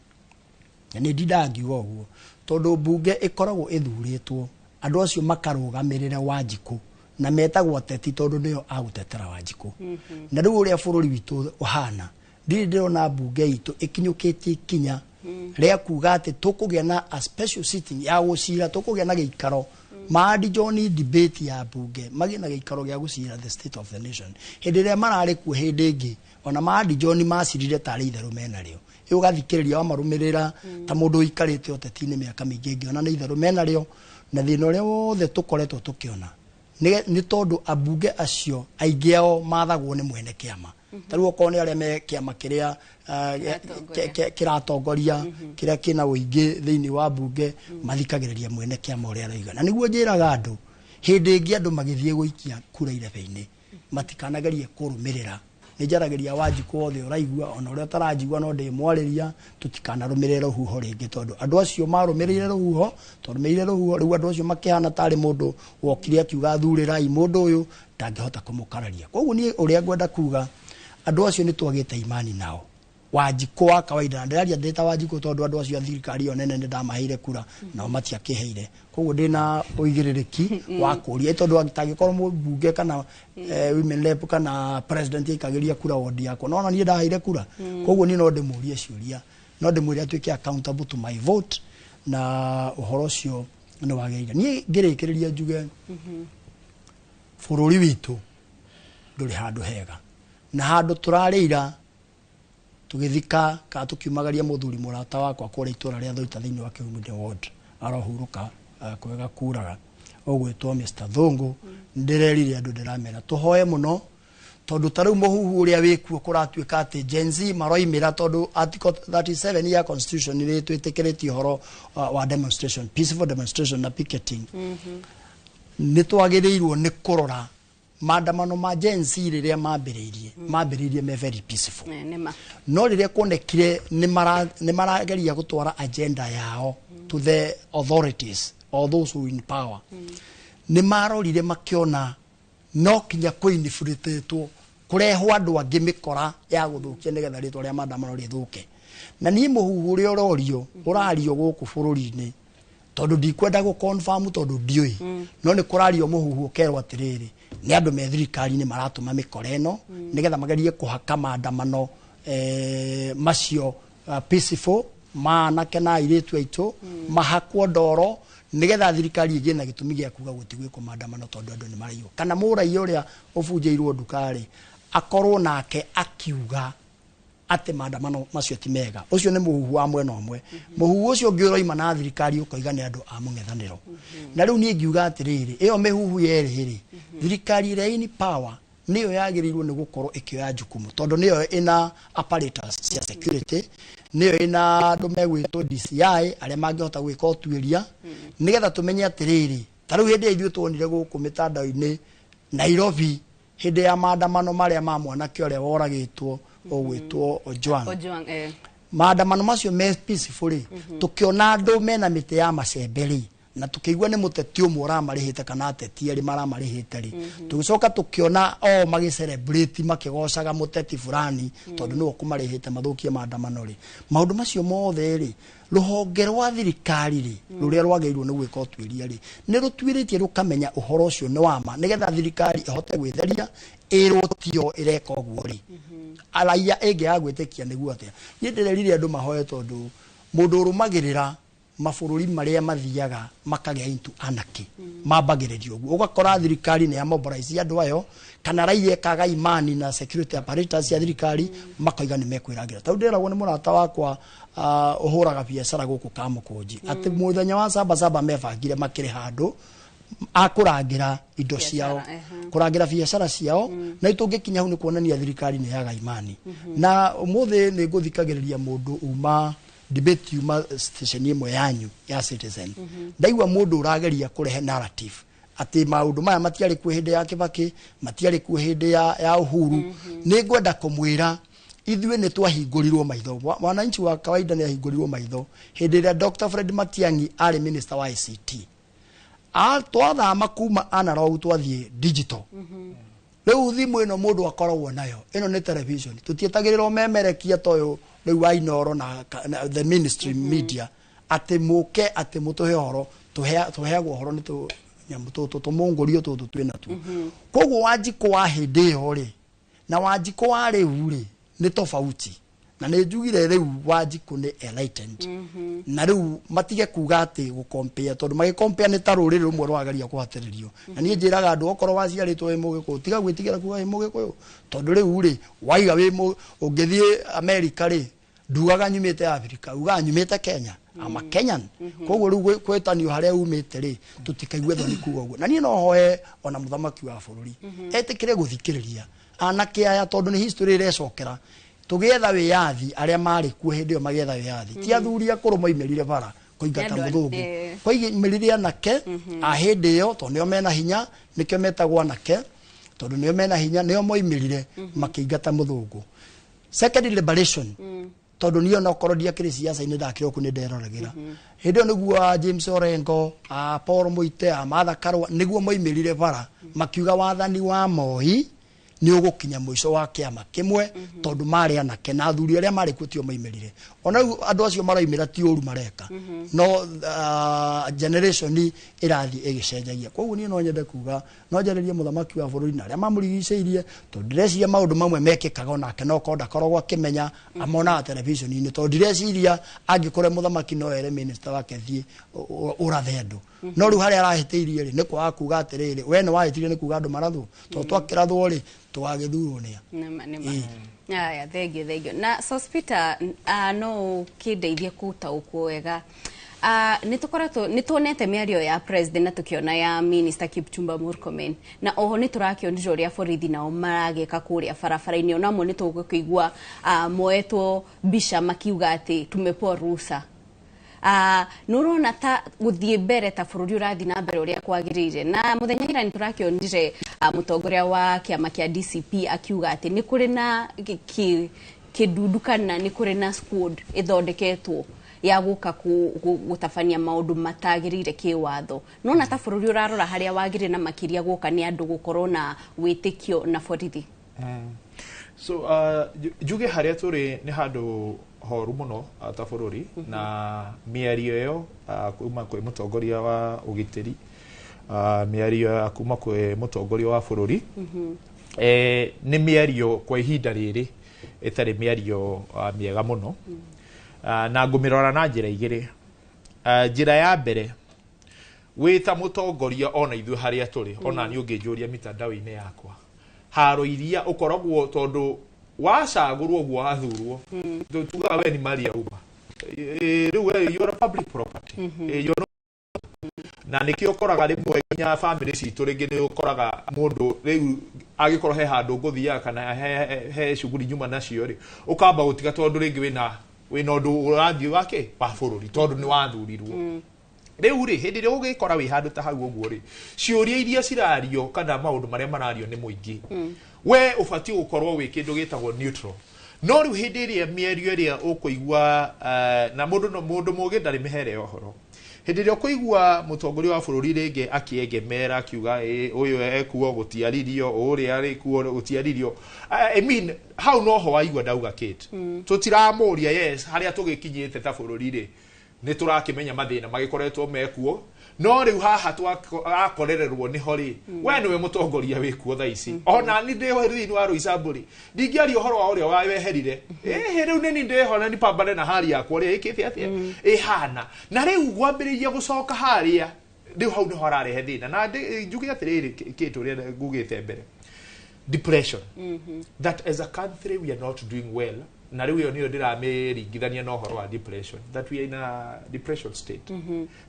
Na nĩ ndindaga ngiuga ũguo tondũ mbunge ĩkoragwo ĩthurĩtwo andũ acio makarũgamĩrĩre Wanjikũ, na metagwo ateti tondũ nĩo agũtetera Wanjikũ. Na rĩu ũrĩa bũrũri witũ ũhana, ndirĩ ndĩrona mbunge itũ ĩkinyũkĩtie ikinya rĩa kuga atĩ tũkũgĩa na a special sitting ya gũcira, tũkũgĩa na gĩikaro maandi John debate ya mbunge, magĩe na gĩikaro gĩa gũcira the state of the nation. Hĩndĩ ĩrĩa mararĩ kuo hĩndĩ ĩngĩ, ona maandi John macirire tarĩ itherũ menarĩo. Ĩ ũgathikĩrĩria wamarũmĩrĩra ta mũndũ ũikarĩte ũteti-inĩ mĩaka mĩingĩ, ngĩona nĩ itherũ menarĩo. Na thĩna ũrĩa wothe tũkoretwo tũkĩona nĩ tondũ ambunge acio aingĩ ao mathagwo nĩ mwene kĩama. Ta rĩu okorwo nĩ arĩa me kĩama kĩrĩa kĩratongoria, kĩrĩa kĩna ũingĩ thĩinĩ wa mbunge, mathikagĩrĩria mwene kĩama ũrĩa aroiga. Na nĩguo njĩraga andũ, hĩndĩ ĩngĩ andũ magĩthiĩ gũikia kura irebe-inĩ matikanagerie kũrũmĩrĩra. Nĩ njaragĩria Wanjikũ wothe ũraigua, ona ũrĩa ũtaranjigua no ndĩmwarĩria, tũtikanarũmĩrĩre rũhuho rĩngĩ, tondũ andũ acio marũmĩrĩire rũhuho, twarũmĩrĩire rũhuho rĩu andũ acio makĩhana tarĩ mũndũ wokire akiuga thurĩrai mũndũ ũyũ, ndangĩhota kũmũkararia. Koguo niĩ ũrĩa ngwenda kuga, andũ acio nĩ twagĩte imani nao. Wanjikũ wa kawaida, na ndĩraria ndĩ ta Wanjikũ tondũ andũ acio a thirikari ĩyo nene nĩ ndamaheire kura nao matiakĩheire. Koguo ndĩna ũigĩrĩrĩki wa kũria, tondũ tangĩkorwo mũmbunge kana women rep kana president aikagĩria kura wodi yakwa, no ona niĩ ndaheire kura. Koguo niĩ no ndĩmũrie ciũria, no ndĩmwĩre atuĩke accountable to my vote, na ũhoro ũcio nĩ wagĩrĩire. Niĩ ngĩrĩkĩrĩria njuge bũrũri witũ ndũrĩ handũ hega, na handũ tũrarĩira tũgĩthika kana tũkiumagaria mũthuri mũrata wakwa kũrĩa itũra rĩa Thoita thĩinĩ wa Kĩhuminde ward, arohurũka kwega kuraga, ũgwĩtwo Mr. Thũngũ. Ndĩrerire andũ, ndĩramera tũhoe mũno, tondũ ta rĩu mũhuhu ũrĩa wĩkuo kũratuĩka atĩ Gen Z maroimĩra, tondũ article 37 ya constitution nĩ twĩtĩkĩrĩtie ũhoro wa demonstration, peaceful demonstration na picketing. Nĩ twagĩrĩirwo nĩ kũrora maandamano ma Gen Z rĩrĩa mambĩrĩirie me very peaceful. Nĩma. No rĩrĩa kuonekire nĩ marageria gũtwara agenda yao to the authorities or those who in power, nĩ marorire makĩona no kinya kũinifiltratwo, kũrehwo andũ angĩ mĩkora ya gũthũkia nĩgetha rĩtwa rĩa maandamano rĩthũke. Na niĩ mũhuhu ũrĩa ũrorio ũrario gũkũ bũrũri-inĩ, tondũ ndikwenda gũ confirm tondũ ndiũĩ, no nĩ kũrario mũhuhu ũkerwo atĩrĩrĩ, nĩ andũ me thirikari-inĩ maratũma mĩkora ĩno nĩgetha magerie kũhaka maandamano macio peaceful ma anake na airĩtu aitũ mahakwo ndoro, nĩgetha thirikari ĩgĩe na gĩtũmi gĩa kuga gũtigwĩkwo maandamano tondũ andũ nĩ maraiywo, kana mũraiya ũrĩa ũbunjĩirwo nduka-rĩ akorwo nake akiuga atĩ maandamano macio ti mega. Ũcio nĩ mũhuhu wa mwena ũmwe. Mũhuhu ũcio ũngĩ ũroima na thirikari ũkoiga nĩ andũ a mũng'ethanĩro. Na rĩu niĩ ngiuga atĩrĩrĩ, ĩyo mĩhuhu yerĩ rĩ, thirikari ĩrĩa in power nĩyo yagĩrĩirwo nĩ gũkorwo ĩkĩoya jukumu, tondũ nĩyo ĩna apparatus cia security, nĩyo ĩna andũ megwĩtwo DCI arĩa mangĩhota gwĩka ũtuĩria nĩgetha tũmenye atĩrĩrĩ, ta rĩu hĩndĩ ĩrĩa ithuĩ tuonire gũkũ mĩtandao-inĩ Nairobi hĩndĩ ya maandamano marĩa ma mwanake ũrĩa woragĩtwo ũgwĩtwo Ojwang. Ojwang. Maandamano macio me peaceful rĩ, tũkĩona andũ mena mĩtĩ ya macembe rĩ, na tũkĩigua nĩ mũteti ũmwe ũramarĩhĩte kana ateti erĩ maramarĩhĩte rĩ, tũgĩcoka tũkĩona o magĩ celebrate makĩgocaga mũteti fulani tondũ nĩwe ũkũmarĩhĩte mathũkie maandamano rĩ. Maũndũ macio mothe rĩ, rũhonge rwa thirikari rĩ, rũrĩa rwagĩrĩirwo nĩ gwĩka ũtuĩria rĩ, nĩ rũtuĩrĩtie rũkamenya ũhoro ũcio nĩ wa ma, nĩgetha thirikari ĩhote gwĩtheria ĩrwo tio ĩreka ũguo rĩ, raia ĩngĩaga gwĩtĩkia nĩguo atĩa. Niĩ ndĩrerire andũ mahoe, tondũ mũndũ ũrũmagĩrĩra Mabũrũri marĩa mathiaga makagĩa into anarchy mambagĩrĩria ũguo, ũgakora thirikari nĩ ya mobilize andũ ayo, kana raia ĩkaga imani na security apparatus ya thirikari, makoiga nĩ mekwĩrangĩra. Tondũ ndĩragwo nĩ mũrata wakwa ũhũraga biacara gũkũ Kamũkũnji atĩ mũthenya wa Saba Saba mebangire makĩrĩ handũ akũrangĩra indo ciao, kũrangĩra biacara ciao. Na itũngĩkinya hau nĩ kuonania thirikari nĩ yaga imani. Na ũmũthĩ nĩ ngũthikagĩrĩria mũndũ uma debate, yuma station ĩmwe yanyu ya Citizen, ndaigua mũndũ ũrageria kũrehe narrative atĩ maũndũ maya matiarĩ kuo hĩndĩ ya Kibaki, matiarĩ kuo hĩndĩ ya Uhuru. Nĩ ngwenda kũmwĩra ithuĩ nĩ twahingũrirwo maitho. Mwananchi wa kawaida nĩ ahingũrirwo maitho hĩndĩ ĩrĩa Dr. Fred Matiang'i arĩ minister wa ICT. Twathama kuma analog twathiĩ digital. Rĩu thimũ ĩno mũndũ akoragwo nayo ĩno nĩ television, tũtietagĩrĩrwo memerekia ta ũyũ rĩu wa Inoro na the ministry media atĩ mũke atĩ mũtũhe ũhoro. Tũheagwo ũhoro nĩ tũ nyamũ tũtũ tũmũngũrio tũtũ twĩ natuo. Koguo Wanjikũ wa hĩndĩ ĩyo rĩ na Wanjikũ wa rĩu rĩ nĩ tofauti, na nĩ njugire rĩu Wanjikũ nĩ enlightened, na rĩu matige kuga atĩ gũkompea, tondũ magĩkompea nĩ ta rũrĩrĩ rũmwe rwageria kũhatĩrĩrio. Na niĩ njĩraga andũ, okorwo waciarĩtwo wĩ Mũgĩkũyũ, tiga gwĩtigĩra kuga wĩ Mũgĩkũyũ, tondũ rĩu rĩ waiga wĩ ũngĩthiĩ Amerika rĩ, ndugaga nyumĩte Africa, ugaga nyumĩte Kenya, I'm a Kenyan. Koguo rĩu gwĩtanio harĩa umĩte rĩ, tũtikaigue thoni kuga ũguo. Na niĩ no hoe ona mũthamaki wa bũrũri etĩkĩre gũthikĩrĩria anake aya, tondũ nĩ history ĩrecokera. Tũgĩetha wĩyathi, arĩa marĩ kuo hĩndĩ ĩyo magĩetha wĩyathi ti athuri akũrũ moimĩrire bara kũingata Nĩ andũ mũthũngũ. Koimĩrire anake a hĩndĩ ĩyo, tondũ nĩo mena hinya, nĩkĩo metagwo anake, tondũ nĩo mena hinya, nĩo moimĩrire makĩingata mũthũngũ. Second liberation, tondũ niĩ onokorwo ndiakĩrĩ ciaca-inĩ, ndakĩrĩ o kũu nĩ nderoragĩra hĩndĩ ĩyo, nĩguo a James Orengo, a Paul Muite, a Martha Karua nĩguo moimĩrire bara makiuga wathani wa Moi nĩ ũgũkinya mũico wa kĩama kĩmwe, tondũ marĩ anake na athuri arĩa marĩ kuo tio moimĩrire. Ona rĩu andũ acio maroimĩra ti ũru mareka, no generation ĩrathiĩ ĩgĩcenjagia. Koguo niĩ no nyende kuga, no njarĩrie mũthamaki wa bũrũri na arĩa mamũrigicĩirie, tondũ ndĩreciria maũndũ mamwe mekĩkaga onake no korwo ndakoragwo akĩmenya, amonaga television-inĩ, tondũ ndireciria angĩkorwo mũthamaki no ere minister wake thiĩ ũrathe andũ. No rĩu harĩa arahĩtĩirie rĩ, nĩ kwaga kuga atĩrĩrĩ, we nĩ wahĩtirie nĩ kuga andũ marathwo, tondũ twakĩrathwo rĩ, tũgagĩthurwo nĩa? Nĩma nĩma. Aya, thengio, thengio. Na Sospita, no kĩndeithie gũtaũkwo wega. Nĩ tũkoretwo nĩ tuonete mĩario ya president na tũkĩona ya minister Kipchumba Murkomen, na oho nĩ tũrakĩonire ũrĩa borithi nao maragĩka kũrĩa barabara-inĩ. Onamwe nĩ tũgũkĩigua moetwo mbica makiuga atĩ tumepewa ruhusa. Nĩ ũrona ta gũthiĩ mbere ta bũrũri ũrathiĩ na mbere ũrĩa kwagĩrĩire? Na mũthenya ira nĩ tũrakĩonire mũtongoria wa kĩama kĩa DCP akiuga atĩ nĩ kũrĩ na kĩndundu kana nĩ kũrĩ na squad ĩthondeketwo ya gũka gũtabania maũndũ matagĩrĩire kĩwatho. Nona ta bũrũri ũrarora harĩa wagĩrĩire, na makĩria gũka nĩ andũ gũkorwo na wĩtĩkio na borithi? So njuge harĩa tũrĩ nĩ handũ horu mũno ta bũrũri, na mĩario ĩyo kuma kwĩ mũtongoria wa ũgitĩri, mĩario ya kuma kwĩ mũtongoria wa bũrũri, nĩ mĩario kwa ihinda rĩrĩ ĩtarĩ mĩario mĩega mũno. Na ngũmĩrora na njĩra igĩrĩ. Njĩra ya mbere, wĩ ta mũtongoria, ona ithuĩ harĩa tũrĩ, ona niĩ ũngĩnjũria mitandao-inĩ yakwa, haro iria ũkoragwo, tondũ wacagũrwo ũguo wathurwo, tugaga we ni mali ya umma. Rĩu we you are a public property. You're na nĩkĩo ũkoraga rĩmwe nginya family citũ rĩngĩ nĩ ũkoraga mũndũ rĩu angĩkorwo he handũ ngũthiaga kana he shughuli nyuma nacio rĩ, ũkamba gũtiga, tondũ rĩngĩ wĩna ũndũ ũrathiĩ wake wa bũrũri, tondũ nĩ wathurirwo. Rĩu rĩ, hĩndĩ ĩrĩa ũgĩkora wĩ handũ ta hau ũguo rĩ, ciũria iria cirario kana maũndũ marĩa marario nĩ mũingĩ, we ũbatiĩ gũkorwo wĩ kĩndũ gĩtagwo neutral. No rĩu hĩndĩ ĩrĩa mĩario ĩrĩa ũkũigua na mũndũ no mũndũ mũgĩ ndarĩ mĩhere ya ũhoro, hĩndĩ ĩrĩa ũkũigua mũtongoria wa bũrũri rĩngĩ akĩegemera akiuga, "Ĩ, ũyũ ekuo gũtiaririo, ũrĩa arĩ kuo gũtiaririo," I mean, hau noho waigua ndauga Kate, tũtiramũria. Yes, harĩa tũgĩkinyĩte ta bũrũri rĩ, nĩ tũrakĩmenya mathĩna magĩkoretwo mekuo. No rĩu haha twakorererwo nĩho rĩ, we nĩwe mũtongoria wĩkuo thaa ici. Ona ni ndĩho thĩinĩ wa Roysambu rĩ, ndingĩaria ũhoro wa ũrĩa weherire. Ĩhĩ, rĩu nĩ ni ndĩho na nipambane na hali yakwa ũrĩa ĩkĩte atĩa ĩhana. Na rĩu gwambĩrĩria gũcoka harĩa rĩu hau nĩho hararehe thĩna. Na njuge atĩrĩrĩ, kĩndũ ũrĩa ngugĩte mbere, depression, that as a country we are not doing well. Na rĩu ĩyo nĩyo ndĩramĩringithania na ũhoro wa depression, that we are in a depression state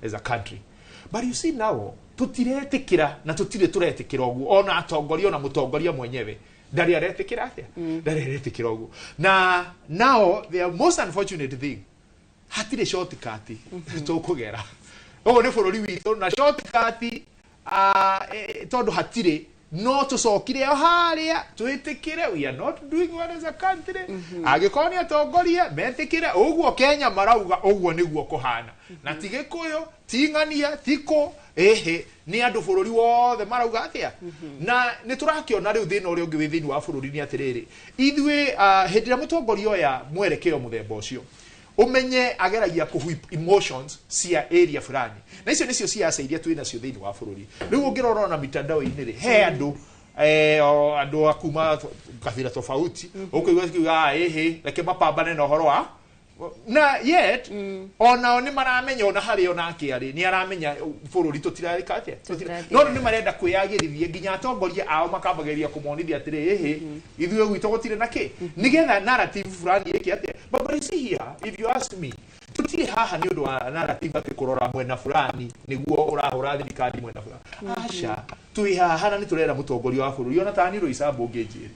as a country. But you see, now tũtiretĩkĩra na tũtirĩ tũretĩkĩra ũguo. Ona atongoria, ona mũtongoria mwenyewe ndarĩ aretĩkĩra atĩa, ndarĩ aretĩkĩra ũguo. Na now the most unfortunate thing, hatirĩ shortcut tũkũgera. Ũguo nĩ bũrũri witũ na shortcut, tondũ hatirĩ, no tũcokire o harĩa twĩtĩkĩre we are not doing well as a country. Angĩkorwo nĩ atongoria metĩkĩre ũguo Kenya marauga, ũguo nĩguo kũhana. Na ti Gĩkũyũ, ti ng'ania, ti kũ, ĩhĩ, nĩ andũ bũrũri wothe marauga atĩa. Na nĩ tũrakĩona rĩu thĩna ũrĩa ũngĩ wĩ thĩinĩ wa bũrũri nĩ atĩrĩrĩ, ithuĩ hĩndĩ ĩrĩa mũtongoria oya mwerekeo mũthemba ũcio, umenye ageragia kũ whip emotions cia area fulani, na icio nicio ciaca iria twĩ nacio thĩinĩ wa bũrũri. Rĩu ũngĩrora ona mitandao-inĩ rĩ, he andũ andũ a kuma kabira tofauti ũkũigua kiuga ĩhĩ, reke mapambane na ũhoro wa na yet onao nĩ maramenya, ona harĩa onake arĩ nĩ aramenya bũrũri tũtirarĩka atĩa. Tũtirathiĩ. No rĩu nĩ marenda kwĩyagĩrithia, nginya atongoria ao makambagĩrĩria kũmonithia atĩrĩ, ĩhĩ, ithuĩ gwitũ gũtirĩ na kĩ, nĩgetha narrative fulani ĩke atĩa. But you see here, if you ask me, tũtirĩ haha nĩ ũndũ wa narrative atĩ kũrora mwena fulani nĩguo ũrahũra thirikari mwena fulani. Aca, twĩ haha na nĩ tũrera mũtongoria wa bũrũri, ona tani Roysambu ũngĩnjĩre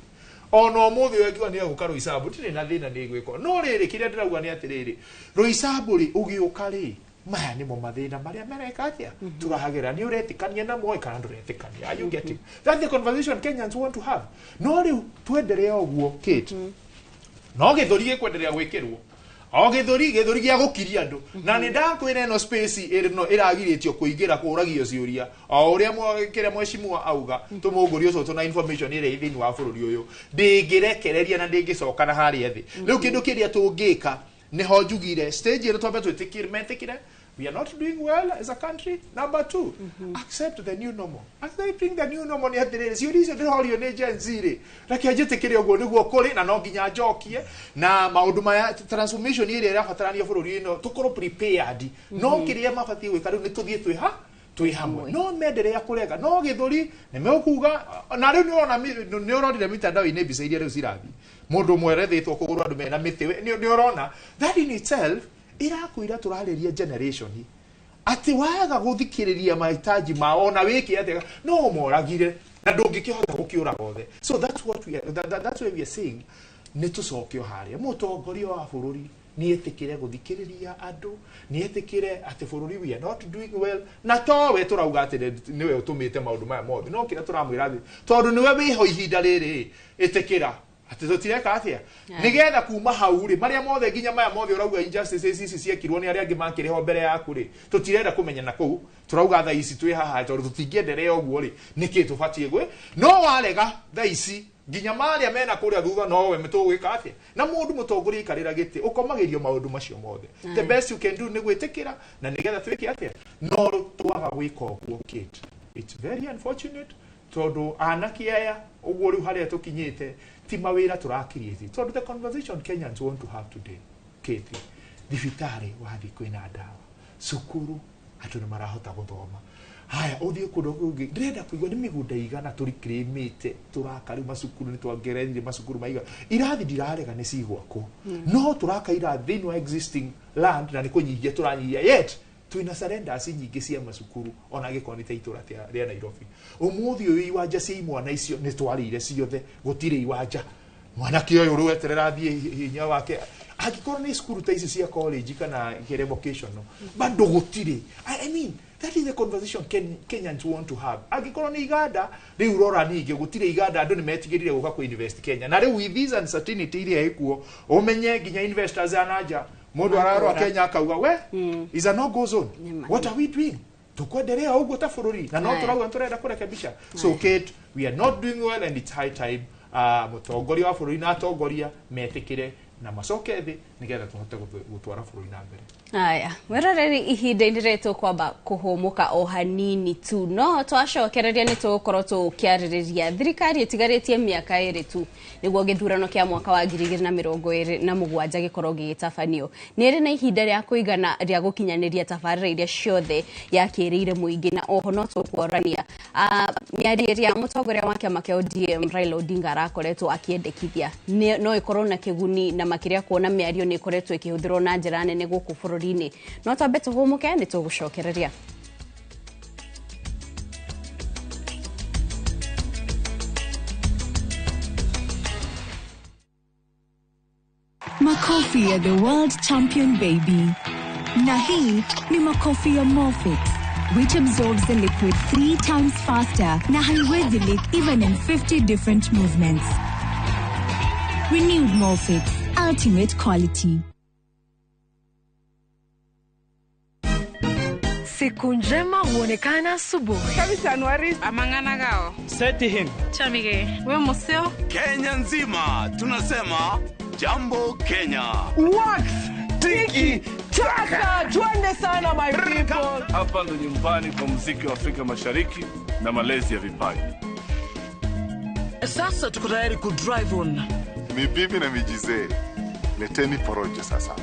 ona ũmũthĩ ũyũ angiuga nĩ egũka Roysambu, ndirĩ na thĩna, nĩ gwĩka. No rĩrĩ, kĩrĩa ndĩrauga nĩ atĩrĩrĩ, Roysambu rĩ, ũgĩũka rĩ, maya nĩmo mathĩna marĩa mareka atĩa tũrahagera, nĩ ũretĩkania namo kana ndũretĩkania? Are you getting? That's the conversation Kenyans want to have. No rĩu twenderea ũguo, Kate, no gĩthũri gĩkwenderea gwĩkĩrwo o gĩthũri, gĩthũri gĩa gũkiria andũ. Na nĩ ndakwĩra ĩno space ĩno ĩragirĩtio kũingĩra kũũragio ciũria o ũrĩa kĩrĩa mheshimiwa auga, tũmũngũri ũcio tũna information ĩrĩa ĩ thĩinĩ wa bũrũri ũyũ ndĩngĩrekereria na ndĩngĩcoka na harĩa thĩ. Rĩu kĩndũ kĩrĩa tũngĩka, nĩho njugire stage ĩno, twambe twĩtĩkĩre, metĩkĩre we are not doing well as a country. Number two, accept the new normal. Accepting the new normal nĩ atĩrĩrĩ, ciũria icio ndĩrorio nĩ Gen Z rĩ, reke njĩtĩkĩre ũguo nĩguo kũrĩ, na no nginya njokie na maũndũ maya, transformation ĩrĩa ĩrabatarania bũrũri ĩno, tũkorwo prepared. No kĩrĩa mabatiĩ gwĩka rĩu nĩ tũthiĩ twĩ ha twĩ hamwe. No menderea kũrega no gĩthũri nĩ mekuga. Na rĩu nĩ ũrona nĩ ũrorire mitandao-inĩ mbica iria rĩu cirathiĩ, mũndũ ũmwe erethĩtwo kũgũrũ, andũ mena mĩtĩ. Nĩ ũrona that in itself ĩrakwĩra tũrarĩria generation atĩ waga gũthikĩrĩria mahitaji mao, ona wĩke atĩa, no ũmoragire na ndũngĩkĩhota gũkĩũraga othe. So that's what we are, that's why we are saying nĩ tũcoke o harĩa mũtongoria wa bũrũri nĩ etĩkĩre gũthikĩrĩria andũ, nĩ etĩkĩre atĩ bũrũri we are not doing well. Na towe tũrauga atĩ nĩwe ũtũmĩte maũndũ maya mothe, no kĩrĩa tũramwĩra atĩ tondũ nĩwe wĩho ihinda rĩrĩ, ĩtĩkĩra atĩ tũtireka atĩa, nĩgetha kuma hau rĩ, marĩa mothe, nginya maya mothe ũrauga injustices ici ciekirwo nĩ arĩa angĩ makĩrĩ ho mbere yaku rĩ, tũtirenda kũmenya na kũu. Tũrauga thaa ici twĩ haha tondũ tũtingĩenderea ũguo rĩ, nĩkĩ tũbatiĩ gwĩ no warega thaa ici nginya marĩa mena kũrĩa thutha nowe tũgwĩka atĩa? Na mũndũ mũtongoria aikarĩra gĩtĩ ũkomagĩrio maũndũ macio mothe. The best you can do nĩ gwĩtĩkĩra na nĩgetha twĩke atĩa. No twaga gwĩka ũguo, Kate, it's very unfortunate, tondũ anake aya ũguo rĩu harĩa tũkinyĩte ti mawĩra tũrakiriĩti, tondũ the conversation Kenyans want to have today, Kate, thibitarĩ wathiĩ kwĩna ndawa, cukuru andũ nĩ marahota gũthoma, haya ũthiĩ kũndũ kũngĩ ndĩrenda kũigua nĩ mĩgũnda igana tũrikĩrĩmĩte tũraka rĩu macukuru, nĩ twongereire macukuru maiga irathi, ndirarega nĩ cigwakwo, no tũraka irathi thĩinĩ wa existing land na nĩ kũnyihia tũranyihia, yet twĩna surrenders nyingĩ cia macukuru. Ona angĩkorwo nĩ ta itũra rĩa Nairobi, ũmũthĩ ũyũ iwanja cia imwana icio nĩ twarĩire ciothe, gũtirĩ iwanja. Mwanake ũyũ rĩu eterera athiĩ hinya wake, angĩkorwo nĩ cukuru ta ici cia college kana kĩrĩa vocational, bado gũtirĩ. I mean, that is the conversation Kenyans want to have. Angĩkorwo nĩ iganda rĩu, rora ningĩ gũtirĩ iganda, andũ nĩ metigĩrire gũka kũ invest Kenya. Na rĩu with this uncertainty iria ĩkuo, ũmenye nginya investors a nanja, mũndũ ararora Kenya akauga we is a no go zone. Nĩma. What are we doing? Tukwenderea ũguo ta bũrũri na no Aya. tũrauga tũrenda kũrekebisha. So Kate, we are not doing well and it's high time mũtongoria wa bũrũri na atongoria metĩkĩre Na macoke thĩ nĩgetha tũhote gũtwara bũrũri na mbere. Aya, mwĩroreri, ihinda-inĩ rĩrĩ tũkwamba kũhũmũka o hanini tu, no twacokereria nĩ tũgũkorwo tũkĩarĩrĩria thirikari ĩtigarĩtie mĩaka 2 tu nĩguo gĩthurano kĩa mwaka wa 2027 gĩkorwo gĩgĩtabanio. Nĩ ĩrĩ na ihinda rĩa kũigana rĩa gũkinyanĩria tabarĩra iria ciothe yakĩrĩire mũingĩ, na oho no tũkuorania mĩario ĩrĩa mũtongoria wa kĩama kĩa ODM Raila Odinga arakoretwo akĩendekithia no ĩkorwo na kĩguni, na makĩria kuona mĩario nĩ ĩkoretwo ĩkĩhũthĩrwo na njĩra nene gũkũ bũrũri-inĩ. No twambe tũhũmũke, nĩ tũgũcokereria. Makofi ya the world champion baby. Na hii ni makofi ya Morfix, which absorbs the liquid 3 times faster na haiwezi leak even in 50 different movements. Renewed Morfix, ultimate quality. Siku njema huonekana asubuhi. Amangana gao. Seti him. Chamige. We museo. Kenya nzima tunasema Jambo Kenya. Wax tiki taka, twende sana my people. Hapa ndo nyumbani kwa muziki wa Afrika Mashariki na malezi ya vipaji. Sasa tuko tayari ku drive on. Mibibi na mijizee, leteni porojo sasa.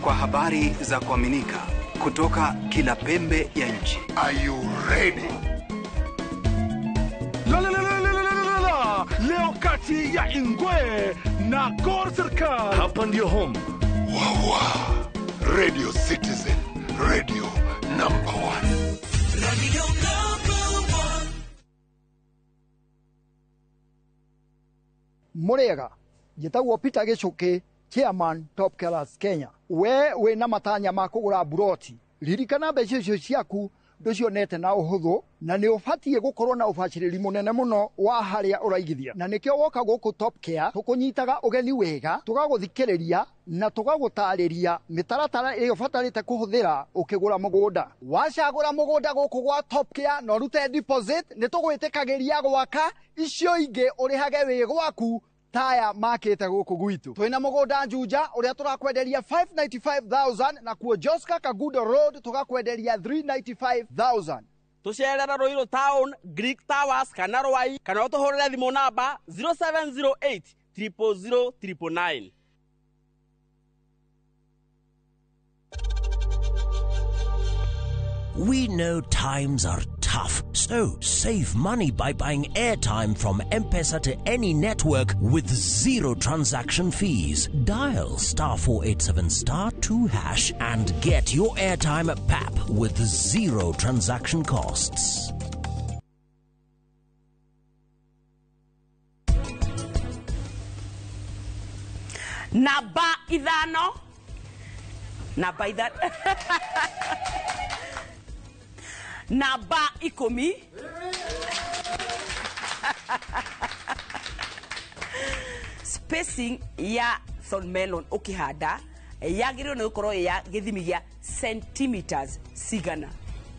Kwa habari za kuaminika kutoka kila pembe ya nchi. Are you ready? La la la la la la la. Leo kati ya Ingwe na Gor Serikal. Hapa ndio home. Wawa. Radio Citizen, radio number 1. Radio number 1. Murega, njĩtagwo Peter Gichuki, Chairman Top Class Kenya. We wĩna matanya ma kũgũra buroti, ririkana mbeca icio ciaku ndũcionete na ũhũthũ, na nĩ ũbatiĩ gũkorwo na ũbacĩrĩri mũnene mũno wa harĩa ũraigithia. Na nĩkĩo woka gũkũ Top Care tũkũnyitaga ũgeni wega, tũgagũthikĩrĩria na tũgagũtarĩria mĩtaratara ĩrĩa ũbatarĩte kũhũthĩra ũkĩgũra mũgũnda. Wacagũra mũgũnda gũkũ gwa Top Care na ũrute deposit, nĩ tũgwĩtĩkagĩria gwaka icio ingĩ ũrĩhage wĩ gwaku taya makite gũkũ gwitũ. Twĩna mũgũnda Juja ũrĩa tũrakwenderia 595,000 na kuo Joska Kagudo Road tũgakwenderia 395,000. Tũcerera Ruiru Town, Greek Towers kana Ruai, kana ũtũhũrĩre thimũ namba 0708 000 999. We know times are tough, so save money by buying airtime from M-Pesa to any network with 0 transaction fees. Dial *487*2# and get your airtime at PAP with 0 transaction costs. Namba 5. Namba 5. Namba 10. Spacing ya thorn melon ukihanda yagĩrĩirwo nĩ gũkorwo ya gĩthimi gĩa centimeters cigana?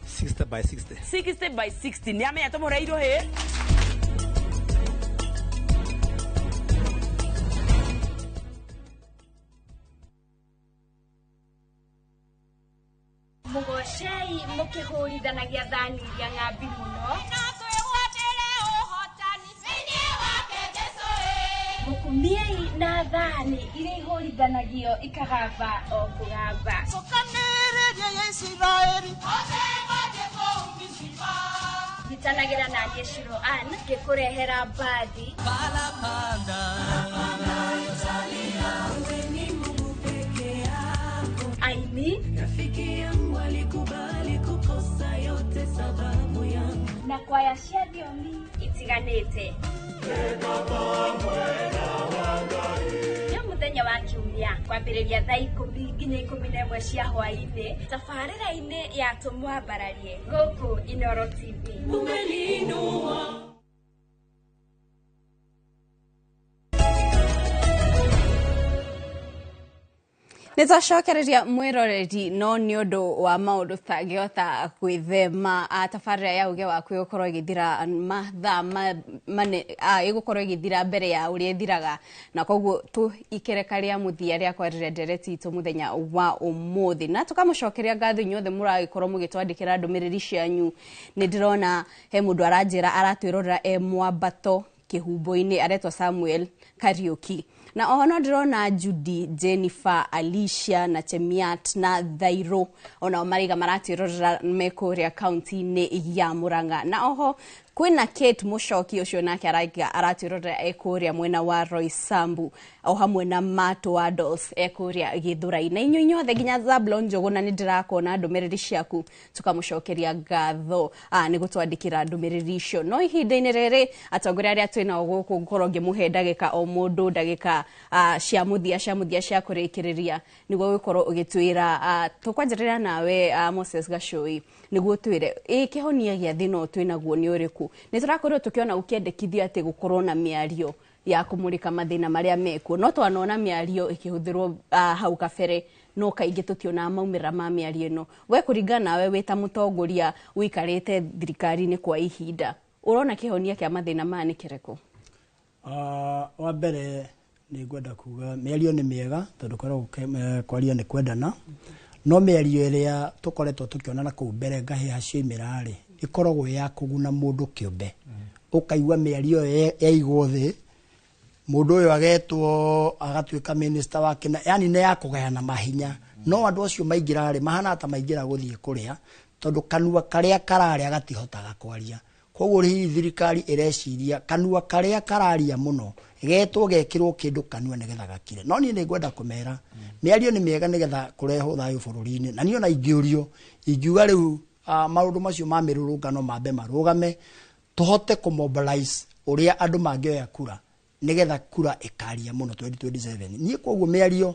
60 by 60. 60 by 60. Nĩ amenya tũmũreirwo hĩ. Mũgocei mũkĩhũrithanagia thani iria ng'ambi mũno. Mũkumiei na thani iria ihũrithanagio ikagamba o kũgamba. Nyitanagĩra na niĩ Shiro Ann ngĩkũrehera mbathi. Aini na kwaya cia thiomi itiganĩte. Nĩ mũthenya wa Kiumia kwambĩrĩria thaa 10 nginya 11 cia hwaĩ-inĩ tabarĩra-inĩ ya Tũmwambararie gũkũ Inooro TV. Nä twacokereria mwĩroreri, no nĩ ũndũ wa maũndũ tangĩhota gwĩthema, tabarĩra ya uge waku ĩgũkorwo ĩgĩthira mathaa mane, ĩgũkorwo ĩgĩthira mbere ya ũrĩa ĩthiraga, na koguo tũikereka rĩa mũthia rĩa kwarĩria ndereti itũ mũthenya wa ũmũthĩ, na tũkamũcokeria ngatho inyuothe mũragĩkorwo mũgĩtwandĩkĩra ndũmĩrĩri cianyu. Nĩ ndĩrona he mũndũ aranjĩra aratwĩrorera e mwambato Kĩhumbo-inĩ, aretwo Samuel Kariuki, na oho no ndĩrona Judy, Jennifer, Alicia na Chemiat na Thairo, onao maraiga maratwĩrorera me kũrĩa kaunti-inĩ ya Murang'a, na oho kwĩna Kate Mũcoki, ũcio nake araiga aratwĩrorera e kũrĩa mwena wa Roysambu, o hamwe na Mato Adolf e kũrĩa Gĩthũrai, na inyuĩ inyuothe nginya Zablon Njũgũna, nĩ ndĩrakona ndũmĩrĩri ciaku, tũkamũcokeria ngatho nĩ gũtwandĩkĩra ndũmĩrĩri icio. No ihinda-inĩ rĩrĩ, atongoria arĩa twĩnao gũkũ, ngorwo ngĩmũhe ndagĩka o mũndũ ndagĩka cia mũthia cia kũrĩkĩrĩria nĩguo gũkorwo ũgĩtwĩra. Tũkwanjĩrĩra nawe, Moses Gacũi, nĩguo twĩre ĩ kĩhonia gĩa thĩna ũyũ twĩnaguo nĩ ũrĩkũ. Nĩ tũrakorirwo tũkĩona ũkĩendekithia atĩ gũkorwo na mĩario ya kũmũrĩka mathĩna marĩa mekuo, no twanona mĩario ĩkĩhũthĩrwo hau kabere, no kaingĩ tũtionaga maumĩrĩra ma mĩario ĩno. We kũringana nawe, wĩ ta mũtongoria ũikarĩte thirikari-inĩ kwa ihinda, ũrona kĩhonia kĩa mathĩna maya nĩ kĩrĩkũ? Wa mbere nĩ ngwenda kuga mĩario nĩ mĩega, tondũ koragwo kwaria nĩ kwendana, no mĩario ĩrĩa tũkoretwo tũkĩona na kũu mbere ngahĩha cioimĩra rĩ, ĩkoragwo ya kũguna mũndũ kĩũmbe. Ũkaigua mĩario ĩyo yaigwo thĩ, mũndũ ũyũ agetwo agatuĩka minister wa kĩna, yani nĩ ya kũgayana mahinya. No andũ acio maingĩra rĩ, mahana ta maingĩra gũthiĩ kũrĩa, tondũ kanua karĩa kararĩa gatihotaga kwaria. Koguo hihi thirikari ĩreciria kanua karĩa kararia mũno getwo gekĩrwo kĩndũ kanua nĩgetha gakire. No niĩ nĩ ngwenda kũmera mĩario nĩ mĩega nĩgetha kũrehwo thayũ bũrũri-inĩ, na niĩ ona ingĩũrio ingiuga rĩu maũndũ macio ma mĩrũrũngano mambe marũgame, tũhote kũmobilize ũrĩa andũ mangĩoya kura nĩgetha kura ĩkaria mũno 2027. Niĩ koguo mĩario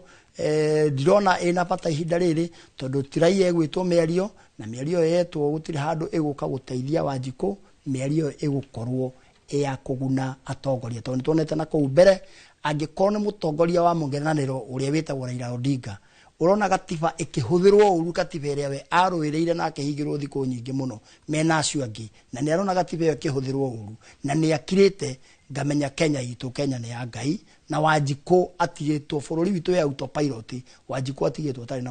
ndirona ĩna bata ihinda rĩrĩ, tondũ ti raia ĩgwĩtwo mĩario, na mĩario ĩyo yetwo gũtirĩ handũ ĩgũka gũteithia Wanjikũ. Mĩario ĩyo ĩgũkorwo ĩ ya kũguna atongoria, tondũ nĩtuonete na kũu mbere, angĩkorwo nĩ mũtongoria wa mũng'ethanĩro ũrĩa wĩtagwo Raila Odinga, ũrona gatiba ĩkĩhũthĩrwo ũru, gatiba ĩrĩa we arũĩrĩire na akĩhingĩrwo thikũ nyingĩ mũno mena acio angĩ, na nĩ arona gatiba ĩyo ĩkĩhũthĩrwo ũru na nĩ akirĩte. Ngamenya Kenya itũ, Kenya nĩ ya Ngai, na Wanjikũ atigĩtwo bũrũri witũ ya autopilot. Wanjikũ atigĩtwo atarĩ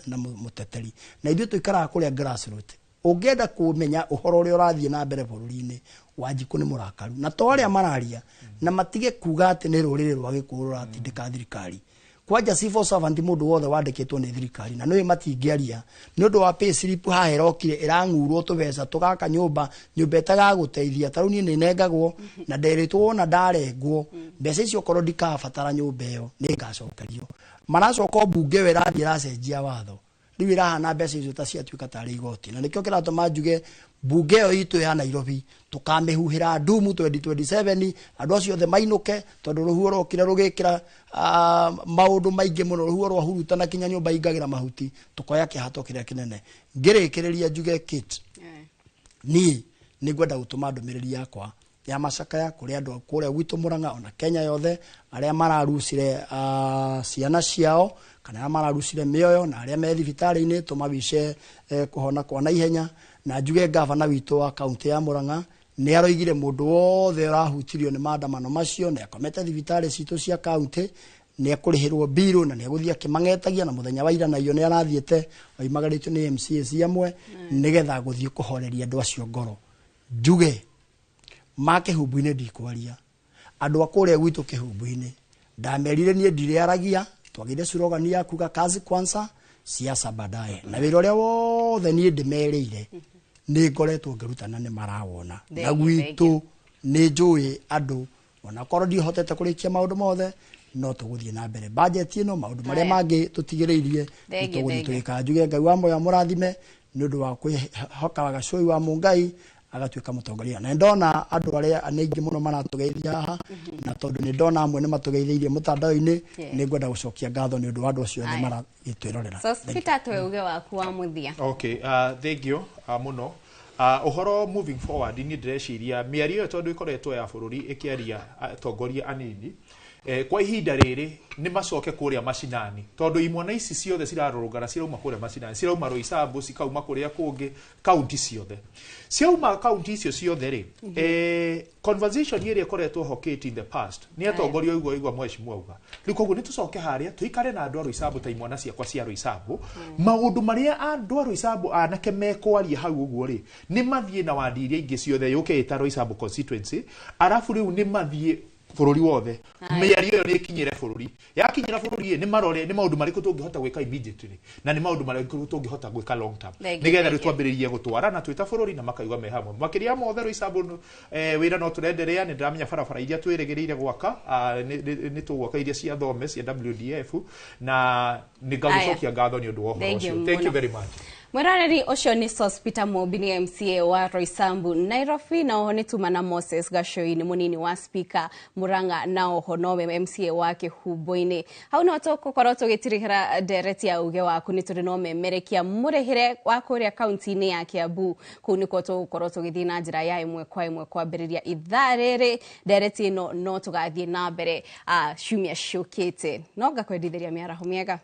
na mũteteri, na ithuĩ tũikaraga kũrĩa grassroot. Ũngĩenda kũmenya ũhoro ũrĩa ũrathiĩ na mbere bũrũri-inĩ, Wanjikũ nĩ mũrakaru na to arĩa mararia, na matige kuga atĩ nĩ rũrĩrĩ rwa Gĩkũyũ rũratindĩka thirikari. Kwanja civil servant, mũndũ wothe wandĩkĩtwo nĩ thirikari, na nĩũĩ matingĩaria nĩ ũndũ wa pay slip haha ĩrokire ĩrang'urwo tũbeca tũgaka nyũmba, nyũmba ĩtagagũteithia. Ta rĩu niĩ nĩ nengagwo na nderĩtwo wona ndarengwo mbeca icio, okorwo ndikabatara nyũmba ĩyo nĩ ngacokerio. Maracoka o mbunge ĩyo ĩrathiĩ ĩracenjia watho, rĩu ĩrahana mbeca icio ta ciatuĩka tarĩ igoti, na nĩkĩo kĩratũma njuge mbunge ĩyo itũ ya Nairobi tũkamĩhuhĩra ndumu 2027, andũ acio othe mainũke, tondũ rũhuho rwokire rũgĩkĩra maũndũ maingĩ mũno, rũhuho rwahurutana kinya nyũmba ingagĩra mahuti, tũkoya kĩhato kĩrĩa kĩnene. Ngĩrĩkĩrĩria njuge Kate, niĩ nĩ ngwenda gũtũma ndũmĩrĩri yakwa ya macakaya kũrĩ andũ kũrĩa gwitũ Mũrang'a, ona Kenya yothe, arĩa mararucire ciana ciao kana arĩa mararucire mĩoyo, na arĩa me thibitarĩ-inĩ tũmawice kũhona kwa naihenya. Na njuge gavana witũ wa kaunti ya Mũrang'a nĩ aroigire mũndũ wothe ũrahutirio nĩ maandamano macio nĩ akomete thibitarĩ citũ cia kaunti nĩ ekũrĩhĩrwo mbirũ, na nĩ egũthiĩ akĩmang'etagia, na mũthenya wa ira naio nĩ arathiĩte oimagarĩtio nĩ MCAs amwe nĩgetha gũthiĩ kũhoreria andũ acio ngoro. Njuge ma Kĩhumbu-inĩ ndikwaria, andũ a kũrĩa gwitũ Kĩhumbu-inĩ ndamerire niĩ ndirĩaragia, twagĩire slogan ya kuga "Kazi kwanza, siasa baadaye", na wĩra ũrĩa wothe niĩ ndĩmerĩire nĩ ngoretwo ngĩruta na nĩ marawona na Thengiũ, gwitũ nĩ njũĩ andũ, onakorwo ndihotete kũrĩkia maũndũ mothe, no tũgũthiĩ na mbere budget ĩno, maũndũ marĩa Haya. mangĩ tũtigĩrĩirie nĩ Thengiũ, tũgũthiĩ thengiũ. tũgĩkaga. Njuge Ngai wa moyo amũrathime nĩ ũndũ wa kwĩhoka Gacũi wa Mũngai agatuĩka mũtongoria, na ndona andũ arĩa nĩ aingĩ mũno maratũgeithia haha, na tondũ nĩ ndona amwe nĩ matũgeithĩirie mũtandao-inĩ, nĩ ngwenda gũcokia ngatho nĩ ũndũ wa andũ acio othe Haya. maragĩtwĩrorera. Sospita, twe uge waku wa mũthia. Okay, thank you mũno. Ũhoro moving forward, niĩ ndĩreciria mĩario ĩyo tondũ ĩkoretwo ya bũrũri ĩkĩaria atongoria anini. Kwa ihinda rĩrĩ nĩ macoke kũrĩa macinani, tondũ imwana ici ciothe cirarũrũngana cirauma kũrĩa macinani, cirauma Roysambu, cikauma kũrĩa kũngĩ, kaunti ciothe ciauma, kaunti icio ciothe rĩ, conversation ĩrĩa ĩkoretwo ho, Kate, in the past nĩ atongoria oigua igua mheshimiwa auga rĩu, koguo nĩ tũcoke harĩa tũikare na andũ a Roysambu, ta imwana ciakwa cia Roysambu, maũndũ marĩa andũ a Roysambu anake mekwaria hau ũguo rĩ, nĩ mathiĩ na wandi iria ingĩ ciothe yũke ĩta Roysambu constituency, arabu rĩu nĩ mathiĩ bũrũri wothe. Mĩario ĩyo nĩ ĩkinyĩre bũrũri, yakinyĩra bũrũri ĩ, nĩ marore nĩ maũndũ marĩkũ tũngĩhota gwĩka immediately na nĩ maũndũ marĩkũ tũngĩhota gwĩka long term, Thank you, nĩgetha rĩu thank you. twambĩrĩrie gũtwara na twĩta bũrũri na makaigua me hamwe. Makĩria mothe Roysambu, wĩra no tũrenderea. Nĩ ndĩramenya barabara iria twĩrĩgĩrĩire gwaka, nĩ tũgwaka iria cia thome cia WDF, na nĩ ngagũcokia ngatho nĩ ũndũ wa ũhoro Thank you ũcio. Thank you mũno. very much. Mwĩroreri, ũcio nĩ Sospeter Mumbi, nĩ MCA wa Roysambu Nairobi, na oho nĩ tuma na Moses Gacoi, nĩ mũnini wa speaker Murang'a, na oho nowe MCA wa Kĩhumbo-inĩ. Hau no tũgũkorwo tũgĩtirihĩra ndereti ya uge waku. Nĩ tũrĩ no memerekia mũrĩhĩre wa kũrĩa kaunti-inĩ ya Kiambu, kũu nĩkuo tũgũkorwo tũgĩthiĩ na njĩra ya ĩmwe kwa ĩmwe kwambĩrĩria ithaa rĩrĩ. Ndereti ĩno no tũgathiĩ na mbere ciumia ciũkĩte, no ngakwendithĩria mĩaraho mĩega.